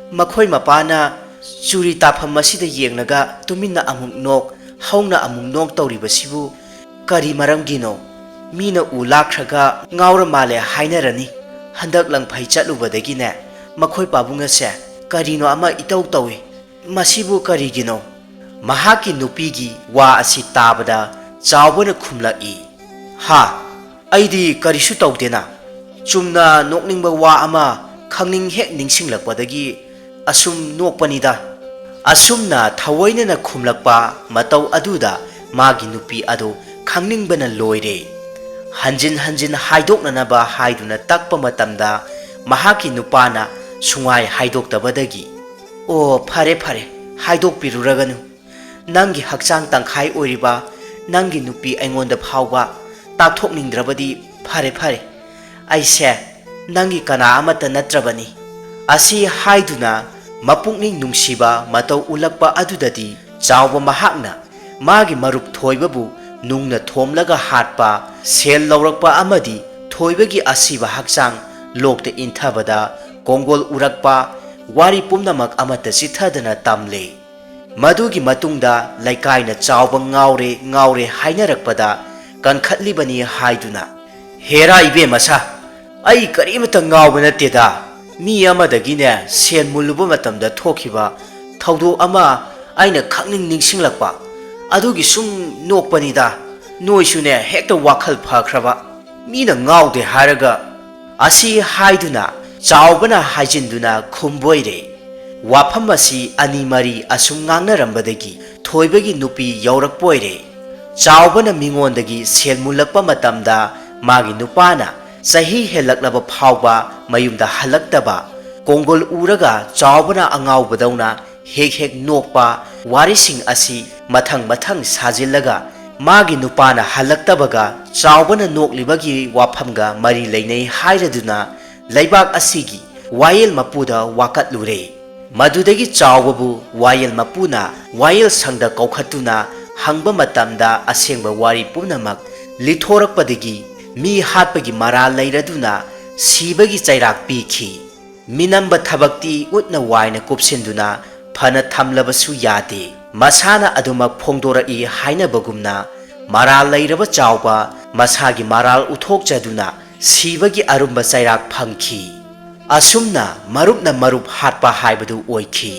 ꯃꯈꯣꯏ ꯃꯄꯥꯅ ꯆꯨꯔꯤ ꯇꯥꯐꯝ ꯑꯁꯤꯗ ꯌꯦꯡꯂꯒ ꯇꯨꯃꯤꯟꯅ ꯑꯃꯨꯛ ꯅꯣꯛ, ꯍꯧꯅ ꯑꯃꯨꯛ ꯅꯣꯛ ꯇꯧꯔꯤꯕꯁꯤꯕꯨ ꯀꯔꯤ ꯃꯔꯝꯒꯤꯅꯣ? ꯃꯤꯅ ꯎ ꯂꯥꯛꯈ꯭ꯔꯒ ꯉꯥꯎꯔ ꯃꯥꯜꯂꯦ ꯍꯥꯏꯅꯔꯅꯤ꯫ ꯍꯟꯗꯛ ꯂꯪꯐꯩ ꯆꯠꯂꯨꯕꯗꯒꯤꯅꯦ, ꯃꯈꯣꯏ ꯄꯥꯕꯨꯡ ꯑꯁꯦ ꯀꯔꯤꯅꯣ ꯑꯃ ꯏꯇꯧ ꯇꯧꯏ꯫ ꯃꯁꯤꯕꯨ ꯀꯔꯤꯒꯤꯅꯣ? ꯃꯍꯥꯛꯀꯤ ꯅꯨꯄꯤꯒꯤ ꯋꯥ ꯑꯁꯤ ꯇꯥꯕꯗ ꯆꯥꯎꯕꯅ ꯈꯨꯝꯂꯛꯏ, "ꯍꯥ, ꯑꯩꯗꯤ ꯀꯔꯤꯁꯨ ꯇꯧꯗꯦꯅ꯫ ꯆꯨꯝꯅ ꯅꯣꯛꯅꯤꯡꯕ ꯋꯥ ꯑꯃ ꯈꯪꯅꯤꯡ ꯍꯦꯛ ꯅꯤꯡꯁꯤꯡꯂꯛꯄꯗꯒꯤ ꯑꯁꯨꯝ ꯅꯣꯛꯄꯅꯤꯗ"꯫ ꯑꯁꯨꯝꯅ ꯊꯑꯣꯏꯅꯅ ꯈꯨꯝꯂꯛꯄ ꯃꯇꯧ ꯑꯗꯨꯗ ꯃꯥꯒꯤ ꯅꯨꯄꯤ ꯑꯗꯨ ꯈꯪꯅꯤꯡꯕꯅ ꯂꯣꯏꯔꯦ꯫ ꯍꯟꯖꯤꯟ ꯍꯟꯖꯤꯟ ꯍꯥꯏꯗꯣꯛꯅꯅꯕ ꯍꯥꯏꯗꯨꯅ ꯇꯛꯄ ꯃꯇꯝꯗ ꯃꯍꯥꯛꯀꯤ ꯅꯨꯄꯥꯅ ꯁꯨꯡꯍꯥꯏ ꯍꯥꯏꯗꯣꯛꯇꯕꯗꯒꯤ, "ꯑꯣ, ꯐꯔꯦ, ꯐꯔꯦ, ꯍꯥꯏꯗꯣꯛꯄꯤꯔꯨꯔꯒꯅꯨ꯫ ꯅꯪꯒꯤ ꯍꯛꯆꯥꯡ ꯇꯪꯈꯥꯏ ꯑꯣꯏꯔꯤꯕ ꯅꯪꯒꯤ ꯅꯨꯄꯤ ꯑꯩꯉꯣꯟꯗ ꯐꯥꯎꯕ ꯇꯥꯛꯊꯣꯛꯅꯤꯡꯗ꯭ꯔꯕꯗꯤ ꯐꯔꯦ, ꯐꯔꯦ꯫ ꯑꯩꯁꯦ ꯅꯪꯒꯤ ꯀꯅꯥ ꯑꯃꯠꯇ ꯅꯠꯇ꯭ꯔꯕꯅꯤ"꯫ ꯑꯁꯤ ꯍꯥꯏꯗꯨꯅ ꯃꯄꯨꯛꯅꯤꯡ ꯅꯨꯡꯁꯤꯕ ꯃꯇꯧ ꯎꯠꯂꯛꯄ ꯑꯗꯨꯗꯗꯤ ꯆꯥꯎꯕ ꯃꯍꯥꯛꯅ ꯃꯥꯒꯤ ꯃꯔꯨꯞ ꯊꯣꯏꯕꯕꯨ ꯅꯨꯡꯅ ꯊꯣꯝꯂꯒ ꯍꯥꯠꯄ, ꯁꯦꯜ ꯂꯧꯔꯛꯄ ꯑꯃꯗꯤ ꯊꯣꯏꯕꯒꯤ ꯑꯁꯤꯕ ꯍꯛꯆꯥꯡ ꯂꯣꯛꯇ ꯏꯟꯊꯕꯗ ꯀꯣꯡꯒꯣꯜ ꯎꯔꯛꯄ, ꯋꯥꯔꯤ ꯄꯨꯝꯅꯃꯛ ꯑꯃꯠꯇ ꯆꯤꯠꯊꯗꯅ ꯇꯝꯂꯦ꯫ ꯃꯗꯨꯒꯤ ꯃꯇꯨꯡꯗ ꯂꯩꯀꯥꯏꯅ ꯆꯥꯎꯕ ꯉꯥꯎꯔꯦ, ꯉꯥꯎꯔꯦ ꯍꯥꯏꯅꯔꯛꯄꯗ ꯀꯟꯈꯠꯂꯤꯕꯅꯤ ꯍꯥꯏꯗꯨꯅ, "ꯍꯦꯔꯥ ꯏꯕꯦꯝꯃ ꯁꯥ, ꯑꯩ ꯀꯔꯤꯃꯇ ꯉꯥꯎꯕ ꯅꯠꯇꯦꯗ꯫ ꯃꯤ ꯑꯃꯗꯒꯤꯅꯦ ꯁꯦꯟ ꯃꯨꯜꯂꯨꯕ ꯃꯇꯝꯗ ꯊꯣꯛꯈꯤꯕ ꯊꯧꯗꯣꯛ ꯑꯃ ꯑꯩꯅ ꯈꯪꯅꯤꯡ ꯅꯤꯡꯁꯤꯡꯂꯛꯄ ꯑꯗꯨꯒꯤ ꯁꯨꯝ ꯅꯣꯛꯄꯅꯤꯗ꯫ ꯅꯣꯏꯁꯨꯅꯦ ꯍꯦꯛꯇ ꯋꯥꯈꯜ ꯐꯈ꯭ꯔꯕ꯫ ꯃꯤꯅ ꯉꯥꯎꯗꯦ ꯍꯥꯏꯔꯒ꯫ ꯑꯁꯤ ꯍꯥꯏꯗꯨꯅ ꯆꯥꯎꯕꯅ ꯍꯥꯏꯖꯤꯟꯗꯨꯅ ꯈꯨꯝꯕꯣꯏꯔꯦ꯫ ꯋꯥꯐꯝ ꯑꯁꯤ ꯑꯅꯤ ꯃꯔꯤ ꯑꯁꯨꯝ ꯉꯥꯡꯅꯔꯝꯕꯗꯒꯤ ꯊꯣꯏꯕꯒꯤ ꯅꯨꯄꯤ ꯌꯧꯔꯛꯄꯣꯏꯔꯦ꯫ ꯆꯥꯎꯕꯅ ꯃꯤꯉꯣꯟꯗꯒꯤ ꯁꯦꯜ ꯃꯨꯜꯂꯛꯄ ꯃꯇꯝꯗ ꯃꯥꯒꯤ ꯅꯨꯄꯥꯅ ꯆꯍꯤ ꯍꯦꯜꯂꯛꯂꯕ ꯐꯥꯎꯕ ꯃꯌꯨꯝꯗ ꯍꯜꯂꯛꯇꯕ꯫ ꯀꯣꯡꯒꯣꯜ ꯎꯔꯒ ꯆꯥꯎꯕꯅ ꯑꯉꯥꯎꯕꯗꯧꯅ ꯍꯦꯛ ꯍꯦꯛ ꯅꯣꯛꯄ ꯋꯥꯔꯤꯁꯤꯡ ꯑꯁꯤ ꯃꯊꯪ ꯃꯊꯪ ꯁꯥꯖꯤꯜꯂꯒ ꯃꯥꯒꯤ ꯅꯨꯄꯥꯅ ꯍꯜꯂꯛꯇꯕꯒ ꯆꯥꯎꯕꯅ ꯅꯣꯛꯂꯤꯕꯒꯤ ꯋꯥꯐꯝꯒ ꯃꯔꯤ ꯂꯩꯅꯩ ꯍꯥꯏꯔꯗꯨꯅ ꯂꯩꯕꯥꯛ ꯑꯁꯤꯒꯤ ꯋꯥꯌꯦꯜ ꯃꯄꯨꯗ ꯋꯥꯀꯠꯂꯨꯔꯦ꯫ ꯃꯗꯨꯗꯒꯤ ꯆꯥꯎꯕꯕꯨ ꯋꯥꯌꯦꯜ ꯃꯄꯨꯅ ꯋꯥꯌꯦꯜ ꯁꯪꯗ ꯀꯧꯈꯠꯇꯨꯅ ꯍꯪꯕ ꯃꯇꯝꯗ ꯑꯁꯦꯡꯕ ꯋꯥꯔꯤ ꯄꯨꯝꯅꯃꯛ ꯂꯤꯊꯣꯔꯛꯄꯗꯒꯤ ꯃꯤ ꯍꯥꯠꯄꯒꯤ ꯃꯔꯥꯜ ꯂꯩꯔꯗꯨꯅ ꯁꯤꯕꯒꯤ ꯆꯩꯔꯥꯛ ꯄꯤꯈꯤ꯫ ꯃꯤꯅꯝꯕ ꯊꯕꯛꯇꯤ ꯎꯠꯅ ꯋꯥꯏꯅ ꯀꯨꯞꯁꯤꯟꯗꯨꯅ ꯐꯅ ꯊꯝꯂꯕꯁꯨ ꯌꯥꯗꯦ꯫ ꯃꯁꯥꯅ ꯑꯗꯨꯃꯛ ꯐꯣꯡꯗꯣꯔꯛꯏ ꯍꯥꯏꯅꯕꯒꯨꯝꯅ ꯃꯔꯥꯜ ꯂꯩꯔꯕ ꯆꯥꯎꯕ ꯃꯁꯥꯒꯤ ꯃꯔꯥꯜ ꯎꯠꯊꯣꯛꯆꯗꯨꯅ ꯁꯤꯕꯒꯤ ꯑꯔꯨꯝꯕ ꯆꯩꯔꯥꯛ ꯐꯪꯈꯤ꯫ ꯑꯁꯨꯝꯅ ꯃꯔꯨꯞꯅ ꯃꯔꯨꯞ ꯍꯥꯠꯄ ꯍꯥꯏꯕꯗꯨ ꯑꯣꯏꯈꯤ꯫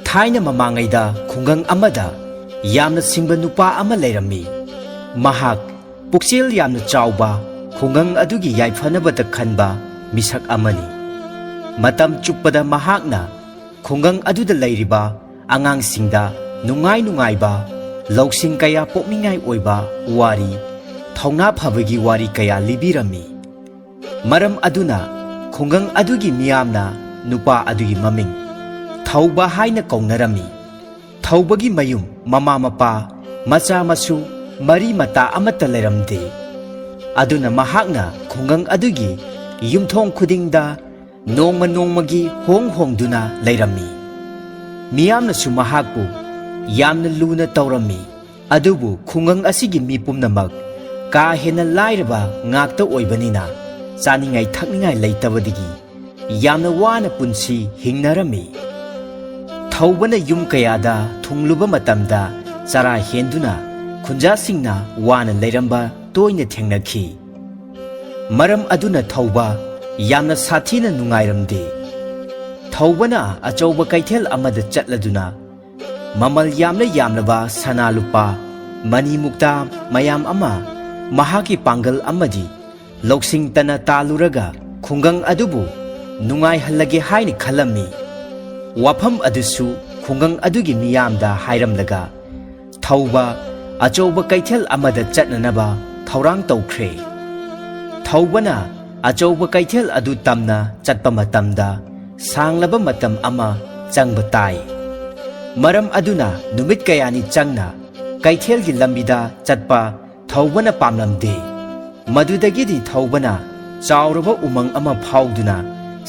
ꯊꯥꯏꯅ ꯃꯃꯥꯡꯉꯩꯗ ꯈꯨꯡꯒꯪ ꯑꯃꯗ ꯌꯥꯝꯅ ꯁꯤꯡꯕ ꯅꯨꯄꯥ ꯑꯃ ꯂꯩꯔꯝꯃꯤ꯫ ꯃꯍꯥꯛ ꯄꯨꯛꯆꯦꯜ ꯌꯥꯝꯅ ꯆꯥꯎꯕ, ꯈꯨꯡꯒꯪ ꯑꯗꯨꯒꯤ ꯌꯥꯏꯐꯅꯕꯗ ꯈꯟꯕ ꯃꯤꯁꯛ ꯑꯃꯅꯤ꯫ ꯃꯇꯝ ꯆꯨꯞꯄꯗ ꯃꯍꯥꯛꯅ ꯈꯨꯡꯒꯪ ꯑꯗꯨꯗ ꯂꯩꯔꯤꯕ ꯑꯉꯥꯡꯁꯤꯡꯗ ꯅꯨꯡꯉꯥꯏ ꯅꯨꯡꯉꯥꯏꯕ, ꯂꯧꯁꯤꯡ ꯀꯌꯥ ꯄꯣꯛꯅꯤꯡꯉꯥꯏ ꯑꯣꯏꯕ ꯋꯥꯔꯤ, ꯊꯧꯅꯥ ꯐꯕꯒꯤ ꯋꯥꯔꯤ ꯀꯌꯥ ꯂꯤꯕꯤꯔꯝꯃꯤ꯫ ꯃꯔꯝ ꯑꯗꯨꯅ ꯈꯨꯡꯒꯪ ꯑꯗꯨꯒꯤ ꯃꯤꯌꯥꯝꯅ ꯅꯨꯄꯥ ꯑꯗꯨꯒꯤ ꯃꯃꯤꯡ ꯊꯧꯕ ꯍꯥꯏꯅ ꯀꯧꯅꯔꯝꯃꯤ꯫ ꯊꯧꯕꯒꯤ ꯃꯌꯨꯝ, ꯃꯃꯥ ꯃꯄꯥ, ꯃꯆꯥ ꯃꯁꯨ ꯃꯔꯤ ꯃꯇꯥ ꯑꯃꯠꯇ ꯂꯩꯔꯝꯗꯦ꯫ ꯑꯗꯨꯅ ꯃꯍꯥꯛꯅ ꯈꯨꯡꯒꯪ ꯑꯗꯨꯒꯤ ꯌꯨꯝꯊꯣꯡ ꯈꯨꯗꯤꯡꯗ ꯅꯣꯡꯃ ꯅꯣꯡꯃꯒꯤ ꯍꯣꯡ ꯍꯣꯡꯗꯨꯅ ꯂꯩꯔꯝꯃꯤ꯫ ꯃꯤꯌꯥꯝꯅꯁꯨ ꯃꯍꯥꯛꯄꯨ ꯌꯥꯝꯅ ꯂꯨꯅ ꯇꯧꯔꯝꯃꯤ꯫ ꯑꯗꯨꯕꯨ ꯈꯨꯡꯒꯪ ꯑꯁꯤꯒꯤ ꯃꯤ ꯄꯨꯝꯅꯃꯛ ꯀꯥ ꯍꯦꯟꯅ ꯂꯥꯏꯔꯕ ꯉꯥꯛꯇ ꯑꯣꯏꯕꯅꯤꯅ ꯆꯥꯅꯤꯡꯉꯥꯏ ꯊꯛꯅꯤꯡꯉꯥꯏ ꯂꯩꯇꯕꯗꯒꯤ ꯌꯥꯝꯅ ꯋꯥꯅ ꯄꯨꯟꯁꯤ ꯍꯤꯡꯅꯔꯝꯃꯤ꯫ ꯊꯧꯕꯅ ꯌꯨꯝ ꯀꯌꯥꯗ ꯊꯨꯡꯂꯨꯕ ꯃꯇꯝꯗ ꯆꯔꯥ ꯍꯦꯟꯗꯨꯅ ꯈꯨꯟꯖꯥꯁꯤꯡꯅ ꯋꯥꯅ ꯂꯩꯔꯝꯕ ꯇꯣꯏꯅ ꯊꯦꯡꯅꯈꯤ꯫ ꯃꯔꯝ ꯑꯗꯨꯅ ꯊꯧꯕ ꯌꯥꯝꯅ ꯁꯥꯊꯤꯅ ꯅꯨꯡꯉꯥꯏꯔꯝꯗꯦ꯫ ꯊꯧꯕꯅ ꯑꯆꯧꯕ ꯀꯩꯊꯦꯜ ꯑꯃꯗ ꯆꯠꯂꯗꯨꯅ ꯃꯃꯜ ꯌꯥꯝꯂ ꯌꯥꯝꯂꯕ ꯁꯅꯥ ꯂꯨꯄꯥ, ꯃꯅꯤ ꯃꯨꯛꯇꯥ ꯃꯌꯥꯝ ꯑꯃ ꯃꯍꯥꯛꯀꯤ ꯄꯥꯡꯒꯜ ꯑꯃꯗꯤ ꯂꯧꯁꯤꯡ ꯇꯅ ꯇꯥꯜꯂꯨꯔꯒ ꯈꯨꯡꯒꯪ ꯑꯗꯨꯕꯨ ꯅꯨꯡꯉꯥꯏꯍꯜꯂꯒꯦ ꯍꯥꯏꯅ ꯈꯜꯂꯝꯃꯤ꯫ ꯋꯥꯐꯝ ꯑꯗꯨꯁꯨ ꯈꯨꯡꯒꯪ ꯑꯗꯨꯒꯤ ꯃꯤꯌꯥꯝꯗ ꯍꯥꯏꯔꯝꯂꯒ ꯊꯧꯕ ꯑꯆꯧꯕ ꯀꯩꯊꯦꯜ ꯑꯃꯗ ꯆꯠꯅꯅꯕ ꯊꯧꯔꯥꯡ ꯇꯧꯈ꯭ꯔꯦ꯫ ꯊꯧꯕꯅ ꯑꯆꯧꯕ ꯀꯩꯊꯦꯜ ꯑꯗꯨ ꯇꯝꯅ ꯆꯠꯄ ꯃꯇꯝꯗ ꯁꯥꯡꯂꯕ ꯃꯇꯝ ꯑꯃ ꯆꯪꯕ ꯇꯥꯏ꯫ ꯃꯔꯝ ꯑꯗꯨꯅ ꯅꯨꯃꯤꯠ ꯀꯌꯥꯅꯤ ꯆꯪꯅ ꯀꯩꯊꯦꯜꯒꯤ ꯂꯝꯕꯤꯗ ꯆꯠꯄ ꯊꯧꯕꯅ ꯄꯥꯝꯂꯝꯗꯦ꯫ ꯃꯗꯨꯗꯒꯤꯗꯤ ꯊꯧꯕꯅ ꯆꯥꯎꯔꯕ ꯎꯃꯪ ꯑꯃ ꯐꯥꯎꯗꯨꯅ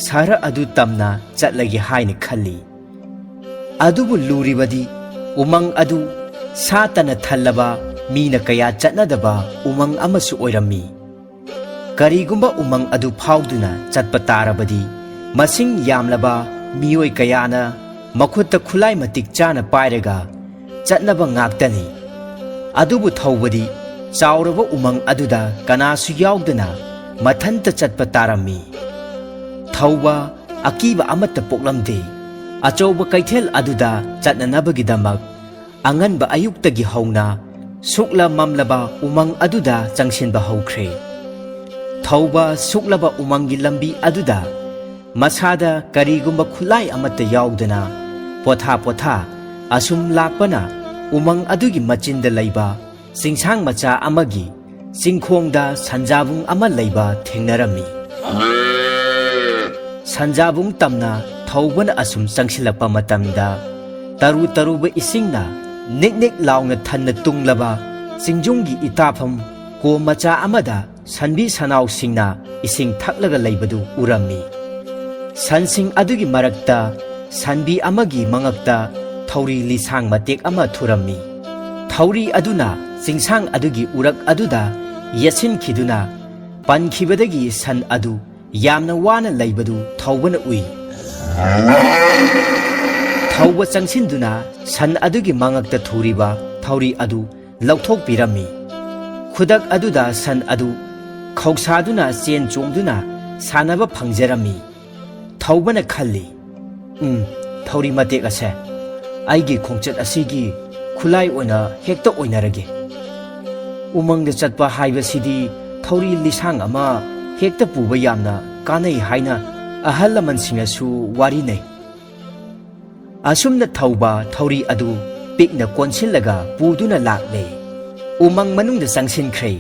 ꯁꯍꯔ ꯑꯗꯨ ꯇꯝꯅ ꯆꯠꯂꯒꯦ ꯍꯥꯏꯅ ꯈꯜꯂꯤ꯫ ꯑꯗꯨꯕꯨ ꯂꯨꯔꯤꯕꯗꯤ ꯎꯃꯪ ꯑꯗꯨ ꯁꯥ ꯇꯅ ꯊꯜꯂꯕ, ꯃꯤꯅ ꯀꯌꯥ ꯆꯠꯅꯗꯕ ꯎꯃꯪ ꯑꯃꯁꯨ ꯑꯣꯏꯔꯝꯃꯤ꯫ ꯀꯔꯤꯒꯨꯝꯕ ꯎꯃꯪ ꯑꯗꯨ ꯐꯥꯎꯗꯨꯅ ꯆꯠꯄ ꯇꯥꯔꯕꯗꯤ ꯃꯁꯤꯡ ꯌꯥꯝꯂꯕ ꯃꯤꯑꯣꯏ ꯀꯌꯥꯅ ꯃꯈꯨꯠꯇ ꯈꯨꯠꯂꯥꯏ ꯃꯇꯤꯛ ꯆꯥꯅ ꯄꯥꯏꯔꯒ ꯆꯠꯅꯕ ꯉꯥꯛꯇꯅꯤ꯫ ꯑꯗꯨꯕꯨ ꯊꯧꯕꯗꯤ ꯆꯥꯎꯔꯕ ꯎꯃꯪ ꯑꯗꯨꯗ ꯀꯅꯥꯁꯨ ꯌꯥꯎꯗꯅ ꯃꯊꯟꯇ ꯆꯠꯄ ꯇꯥꯔꯝꯃꯤ꯫ ꯊꯧꯕ ꯑꯀꯤꯕ ꯑꯃꯠꯇ ꯄꯣꯛꯂꯝꯗꯦ꯫ ꯑꯆꯧꯕ ꯀꯩꯊꯦꯜ ꯑꯗꯨꯗ ꯆꯠꯅꯅꯕꯒꯤꯗꯃꯛ ꯑꯉꯟꯕ ꯑꯌꯨꯛꯇꯒꯤ ꯍꯧꯅ ꯁꯨꯛꯂ ꯃꯝꯂꯕ ꯎꯃꯪ ꯑꯗꯨꯗ ꯆꯪꯁꯤꯟꯕ ꯍꯧꯈ꯭ꯔꯦ꯫ ꯊꯧꯕ ꯁꯨꯛꯂꯕ ꯎꯃꯪꯒꯤ ꯂꯝꯕꯤ ꯑꯗꯨꯗ ꯃꯁꯥꯗ ꯀꯔꯤꯒꯨꯝꯕ ꯈꯨꯠꯂꯥꯏ ꯑꯃꯠꯇ ꯌꯥꯎꯗꯅ ꯄꯣꯊꯥ ꯄꯣꯊꯥ ꯑꯁꯨꯝ ꯂꯥꯛꯄꯅ ꯎꯃꯪ ꯑꯗꯨꯒꯤ ꯃꯆꯤꯟꯗ ꯂꯩꯕ ꯆꯤꯡꯁꯥꯡ ꯃꯆꯥ ꯑꯃꯒꯤ ꯆꯤꯡꯈꯣꯡꯗ ꯁꯟꯖꯥꯕꯨꯡ ꯑꯃ ꯂꯩꯕ ꯊꯦꯡꯅꯔꯝꯃꯤ꯫ ꯁꯟꯖꯥꯕꯨꯡ ꯇꯝꯅ ꯊꯧꯕꯅ ꯑꯁꯨꯝ ꯆꯪꯁꯤꯜꯂꯛꯄ ꯃꯇꯝꯗ ꯇꯔꯨ ꯇꯔꯨꯕ ꯏꯁꯤꯡꯅ ꯅꯤꯛ ꯅꯤꯛ ꯂꯥꯎꯅ ꯊꯟꯅ ꯇꯨꯡꯂꯕ ꯆꯤꯡꯖꯨꯝꯒꯤ ꯏꯇꯥꯐꯝ ꯀꯣꯝ ꯃꯆꯥ ꯑꯃꯗ ꯁꯟꯕꯤ ꯁꯟꯅꯥꯎꯁꯤꯡꯅ ꯏꯁꯤꯡ ꯊꯛꯂꯒ ꯂꯩꯕꯗꯨ ꯎꯔꯝꯃꯤ꯫ ꯁꯟꯁꯤꯡ ꯑꯗꯨꯒꯤ ꯃꯔꯛꯇ ꯁꯟꯕꯤ ꯑꯃꯒꯤ ꯃꯉꯛꯇ ꯊꯧꯔꯤ ꯂꯤꯁꯥꯡ ꯃꯇꯦꯛ ꯑꯃ ꯊꯨꯔꯝꯃꯤ꯫ ꯊꯧꯔꯤ ꯑꯗꯨꯅ ꯆꯤꯡꯁꯥꯡ ꯑꯗꯨꯒꯤ ꯎꯔꯛ ꯑꯗꯨꯗ ꯌꯦꯠꯁꯤꯟꯈꯤꯗꯨꯅ ꯄꯟꯈꯤꯕꯗꯒꯤ ꯁꯟ ꯑꯗꯨ ꯌꯥꯝꯅ ꯋꯥꯅ ꯂꯩꯕꯗꯨ ꯊꯧꯕꯅ ꯎꯏ꯫ ꯊꯧꯕ ꯆꯪꯁꯤꯟꯗꯨꯅ ꯁꯟ ꯑꯗꯨꯒꯤ ꯃꯉꯛꯇ ꯊꯨꯔꯤꯕ ꯊꯧꯔꯤ ꯑꯗꯨ ꯂꯧꯊꯣꯛꯄꯤꯔꯝꯃꯤ꯫ ꯈꯨꯗꯛ ꯑꯗꯨꯗ ꯁꯟ ꯑꯗꯨ ꯈꯧꯁꯥꯗꯨꯅ ꯆꯦꯟ ꯆꯣꯡꯗꯨꯅ ꯁꯥꯟꯅꯕ ꯐꯪꯖꯔꯝꯃꯤ꯫ ꯊꯧꯕꯅ ꯈꯜꯂꯤ, ꯎꯝ, ꯊꯧꯔꯤ ꯃꯇꯦꯛ ꯑꯁꯦ ꯑꯩꯒꯤ ꯈꯣꯡꯆꯠ ꯑꯁꯤꯒꯤ ꯈꯨꯠꯂꯥꯏ ꯑꯣꯏꯅ ꯍꯦꯛꯇ ꯑꯣꯏꯅꯔꯒꯦ꯫ ꯎꯃꯪꯗ ꯆꯠꯄ ꯍꯥꯏꯕꯁꯤꯗꯤ ꯊꯧꯔꯤ ꯂꯤꯁꯥꯡ ꯑꯃ ꯍꯦꯛꯇ ꯄꯨꯕ ꯌꯥꯝꯅ ꯀꯥꯟꯅꯩ ꯍꯥꯏꯅ ꯑꯍꯜ ꯂꯃꯟꯁꯤꯡꯅꯁꯨ ꯋꯥꯔꯤꯅꯩ꯫ ꯑꯁꯨꯝꯅ ꯊꯧꯕ ꯊꯧꯔꯤ ꯑꯗꯨ ꯄꯤꯛꯅ ꯀꯣꯟꯁꯤꯜꯂꯒ ꯄꯨꯗꯨꯅ ꯂꯥꯛꯂꯦ꯫ ꯎꯃꯪ ꯃꯅꯨꯡꯗ ꯆꯪꯁꯤꯟꯈ꯭ꯔꯦ꯫